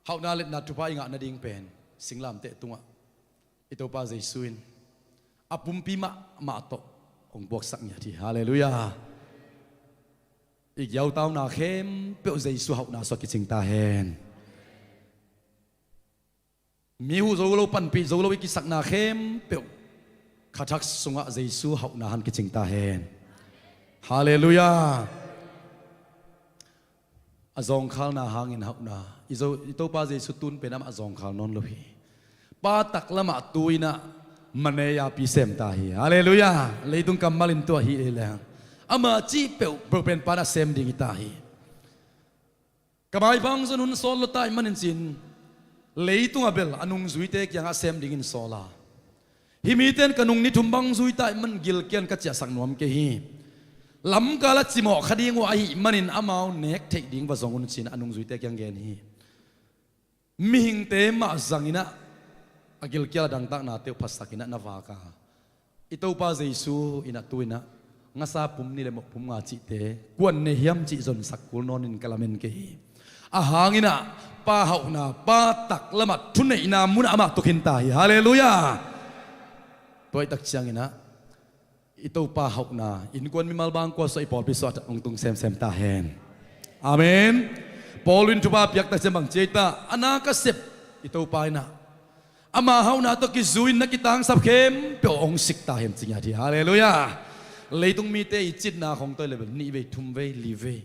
hauhna letna thupha i ngah nading pen singlamteh tungah i Topa Jesu in a pumpi mahmah tawh hong puaksak ngiat hi. Halleluiah. I giautauna khempeuh Jesu hauhna sungah kicing ta hen. Mi huh zo lo, panpih zo lo i kisakna khempeuh kha thak sungah Jesu hauhna han kicing ta hen. Halleluiah. A zawnkhalna hangin hauhna. I zo, i Topa Jesu tun pen amah zawngkhal nawn lo hi. Pa taklamah tu-in ah maneapi sem ta hi. Halleluiah. Leitung kammal in tua hi ei leng, ama cih peuhpeuh pen Pa in a sem ding hi ta hi. Ka maipha hong zon hun sawl lo ta ahih manin ci-in leitungah bel a nungzuite kiangah sem dingin sawl a, hih mite in ka nung ni thum bang zui ta ahih manin gilkial in ka ciahsak nuam kei hi. Lamkal a cimawh kha ding uh ahih manin amau nek theih ding va zong un ci-in a nungzuite kiang gen hi. Mihingte mah zangin ah a gilkial a dangtaknate uh phatsakin ah na vak a, i Topa Jesu in ah tu-in ah ngasa pum nih le mawh pum nga cihte kuan nei hiam cih zonsak kul nawnin ka lamen kei hi. A hangin ah Pa hauhna, Pa taklamah thuneihna munah amah tu khin ta hi. Halleluiah. Tua ahih tak ciangin ah i Topa hauhna innkuan mimal bang kua suah, i pawlpi suah ah hong tung semsem ta hen. Amen. Paul in thupha piak tak ciang bang ci ei ta, a na ka sep i Topa in ah ama hauhna tawh kizui-in na kitangsap khempeuh hong sik ta hen ci ngiat hi. Halleluiah. Leitung mite i citna khong tawh i le bel nih vei, thum vei, li vei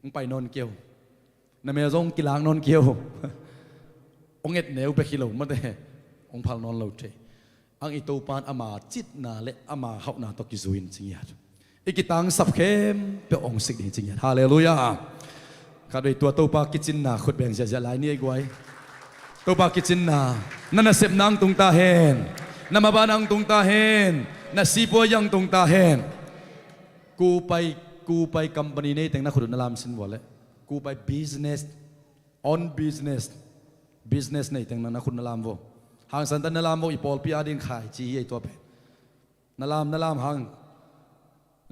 hong pai nawn kei uh. Na mel zong kilak nawn kei uh. Hong et neu bek hi lo, mate hong phal nawn lo thei. Ang i Topa in ama citna le ama hauhna tawh kizui-in ci ngiat, i kitangsap khempeuh hong sik ding ci ngiat. Halleluiah. Khatvei tua Topa kicinna khut beng ziahziah lai ni ei guai. Topa kicinna, na nasepna hong tung ta hen. Na maban hong tung ta hen. Na sipuai hong tung ta hen. Kupai, Kupai company nei teng na khut uh na lam sin vua leh, Kupai business, own business, business nei teng na, na khut na lam vua. Hangsan ta na lam vua, i pawlpi a ding khaici hi ei tua pen. Na lam, na lam hang.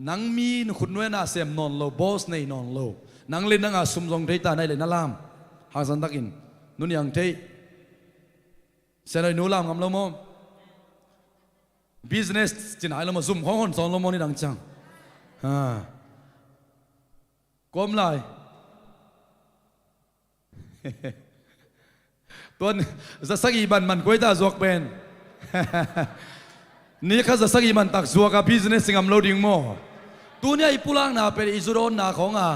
Nang mi na khut nuai na sem nawn lo, boss nei nawn lo, nang le nang a sum zong thei ta na hih leh na lam. Hangsan takin nu Niang Theih, Sianoi nu lam ngam lo maw? Business ci nai lo maw, zum khong hon sawn lo maw nidang ciang? Ha. Kua om lai? Tuan, za sagih ban man kua hi ta zuak pen? Ni khat za sagih man tak zuak a business i ngam lo ding maw? Tuni a i pulakna pen i zu dawnna khong a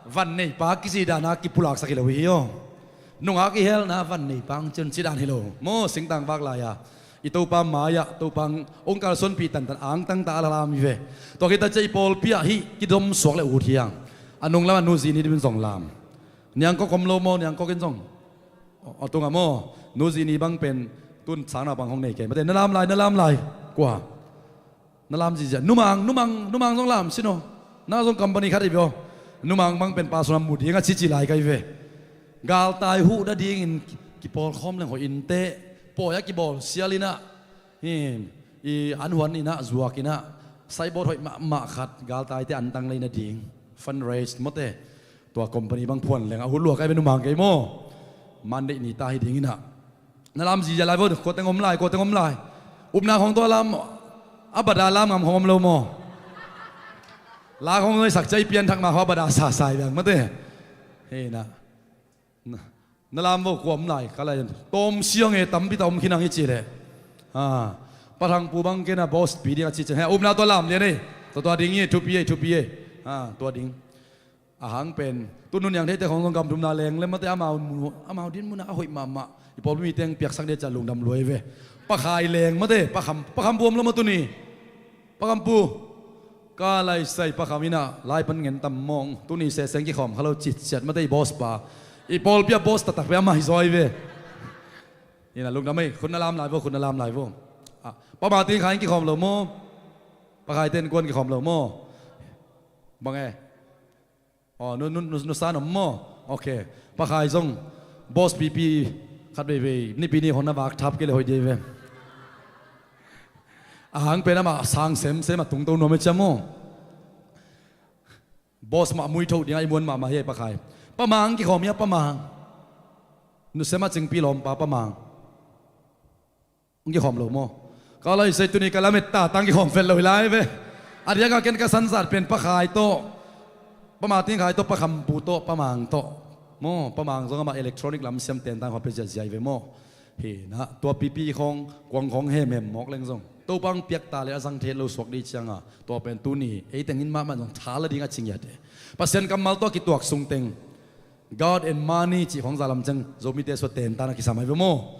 van neipa kici dan a kipulaksak hi lo hi aw. Nungak i helna van neipa hong ci un ci dan hi lo maw, singtang vak lai a. I Topa mai-ah Topa hong kalsuanpih tantan angtang ta a la lam hi ve. Tua khit tak ciang i pawlpi ah hih kidom suak le ut hi hang. A nung lamah Nu Zini dingin zong lam. Niang Kok om lo maw, Niang Kok in zong. A tungah maw, Nu Zini bang pen tun sang naupang hong nei kei. Mate, na lam lai, na lam lai. Kua? Na lam zizia. Numang, numang, numang zong lam sin aw. Na zong company khat hi ve aw. Numang bang pen personal mu ding a cici lai ka hi ve. Galtai huh nadingin kipawlkhawm leng hoih in teh. pawi a kibawl sial inah, hi, i an huan inah zuak inah, saibawt hoih mahmah khat galtaite antang lei nading fundraise mawte, tua company bang phuan leng a hut lua kai benu mang kei maw? Monday ni ta hi ding inah. Na lam zizia lai vo, kuateng om lai, kuateng om lai. Upna khong tawh a lam, a bada lam ngam khong om lo maw? La khong noisak cia i pianthak ma khaw a bada sasai bang mawte. Hei na. Na, na lam vo, kua om lai, ka lai. Tawm siang e, tampi ta om khinang i ci leh. Ha. Pathang pu bang kena boss pi ding a ci ciang. He, upna tua lam lian e. Tua tua ding i, thupi e, thupi e. Ha, tua ding. A hang pen tunun niang theite khong zong gamdumna leng le mate amau mu, amau din muna a hoih mahmah. I pawlpi mi teng piaksak dia ca lungdam luai ve. Pakhai leng mate, pakham, pakham buam lo ma tuni. Pakham pu. Ka laisai pakham inah, lai pan ngen tam mawng. Tuni seseng kikhawm kha lo citsiat mate i boss pa. I pawlpi a boss taktak pe amah hi zaw hi ve. Inah lungdam ei, khun na lam lai vo, khun na lam lai vo. Ah, pa ma ting khain kikhawm lo maw? Pakhai ten kuan kikhawm lo maw? Bang e. Aw, nu, nu, nu, nusan om maw? Ok. Pakhai zong boss pipi khat veivei nipi ni hon na vak thap kei le hoih dei ve. A hang pen amah sang semsem a tungto nuam e cia maw? Boss mah mui tho dinga i muan mahmah hi ei pakhai. Pamang kikhawm hia pamang. Nusem a cingpi lawmpa pamang. Hong kikhawm lo maw? Ka laisai tuni ka lamet ta tang kikhawm fel lo hi lai ve. A diaka ken ka sanzat pen pakhai tawh, pama tingkhai tawh, pakhampu tawh, pamang tawh. Maw, pamang zong amah electronic lam siam ten tang khawm pe ziazia hi ve maw? Hi na, tua pipi khawng, kuang khawng hemhem mawk leng zong Topa hong piak ta le a zang thet lo suak dih cianga, tua pen tuni ei tengin mahmah zong tha la ding a cing iate. Pasian kammal tawh a kituak sung teng God and money cih khawng zalam ciang Zomite sua tentan a kisam ai ve maw?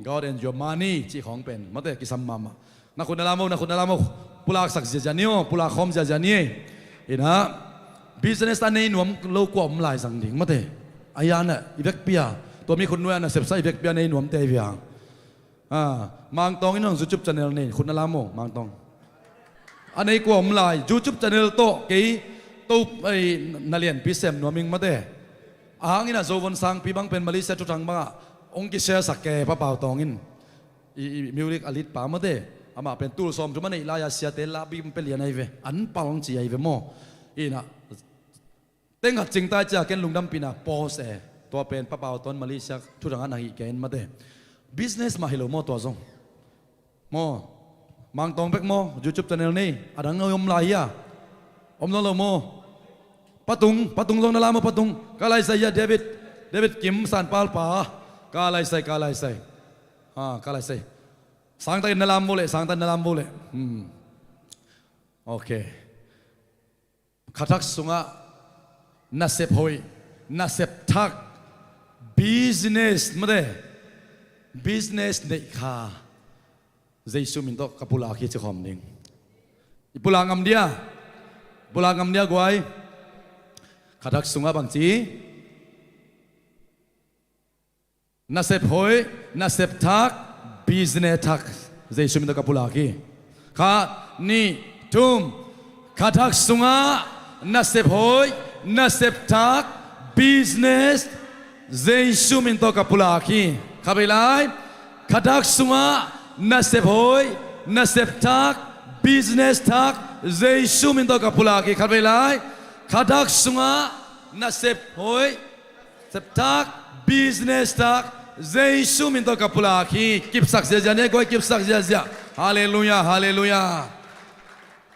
God and your money cih khawng pen mate kisam mahmah. Na khut na lam o, na khut na lam o. Pulaksak ziazia ni aw, pulak khawm ziazia ni. Inah business a nei nuam lo kua om lai zang ding mate. A iana i vekpia, tua mi khut nuai a na sepsa i vekpia nei nuamte ai viang. Ah, Mangtawng in hong YouTube channel nei, khut na lam o, Mangtawng. A nei kua om lai, YouTube channel tawh kei to, ei, na lianpi sem nuam ing mate. A hangin a Zovon sangpi bang pen Malaysia thuthang bangah hong kishare sak ke Pa Pau Tawng in. I, i music a lead pa mate. Amah pen tul sawm thum a neih lai-a siate la bim pe lian ai ve. An pal hong ci ai ve maw? Inah Teng khat cingtai cia ken lungdampihna post e. Tua pen Pa Pau Tawn Malaysia thuthang a na hih kei in mate. Business mah hi lo maw tua zong? Maw? Mangtawng bek maw? YouTube channel nei. A dang om lai hia? Om lo lo maw? Patung, Patung zong na lam maw Patung? Ka laisai hia David? David Kim Sanpalpa. Ka laisai, ka laisai. Ha, ka laisai. Sangtak in na lam vo leh, sangtak in na lam vo leh. Hmm. Ok. Khathak sungah nasep hoih, nasep thak, business mate, business neih kha Jesu min tawh ka pulak hi ci khawm ding. I pulak ngam dia, pulak ngam dia guai. Khathak sungah bangci Nasep hoih, nasep thak, business thak, Jesu min tawh ka pulak hi. Khat, nih, thum. Khathak sungah nasep hoih, nasep thak, business, Jesu min tawh ka pulak hi. Khatvei lai. Khathak sungah nasep hoih, nasep thak, business thak, Jesu min tawh ka pulak hi. Khatvei lai. Khathak sungah nasep hoih, septak, business tak, Jesu min tawh ka pulak hi. Kipsak ziazia ne guai, kipsak ziazia. Halleluiah, halleluiah.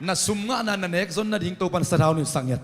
Na sum ngahna na nek zon nading Topan sathau nin sak ngiat.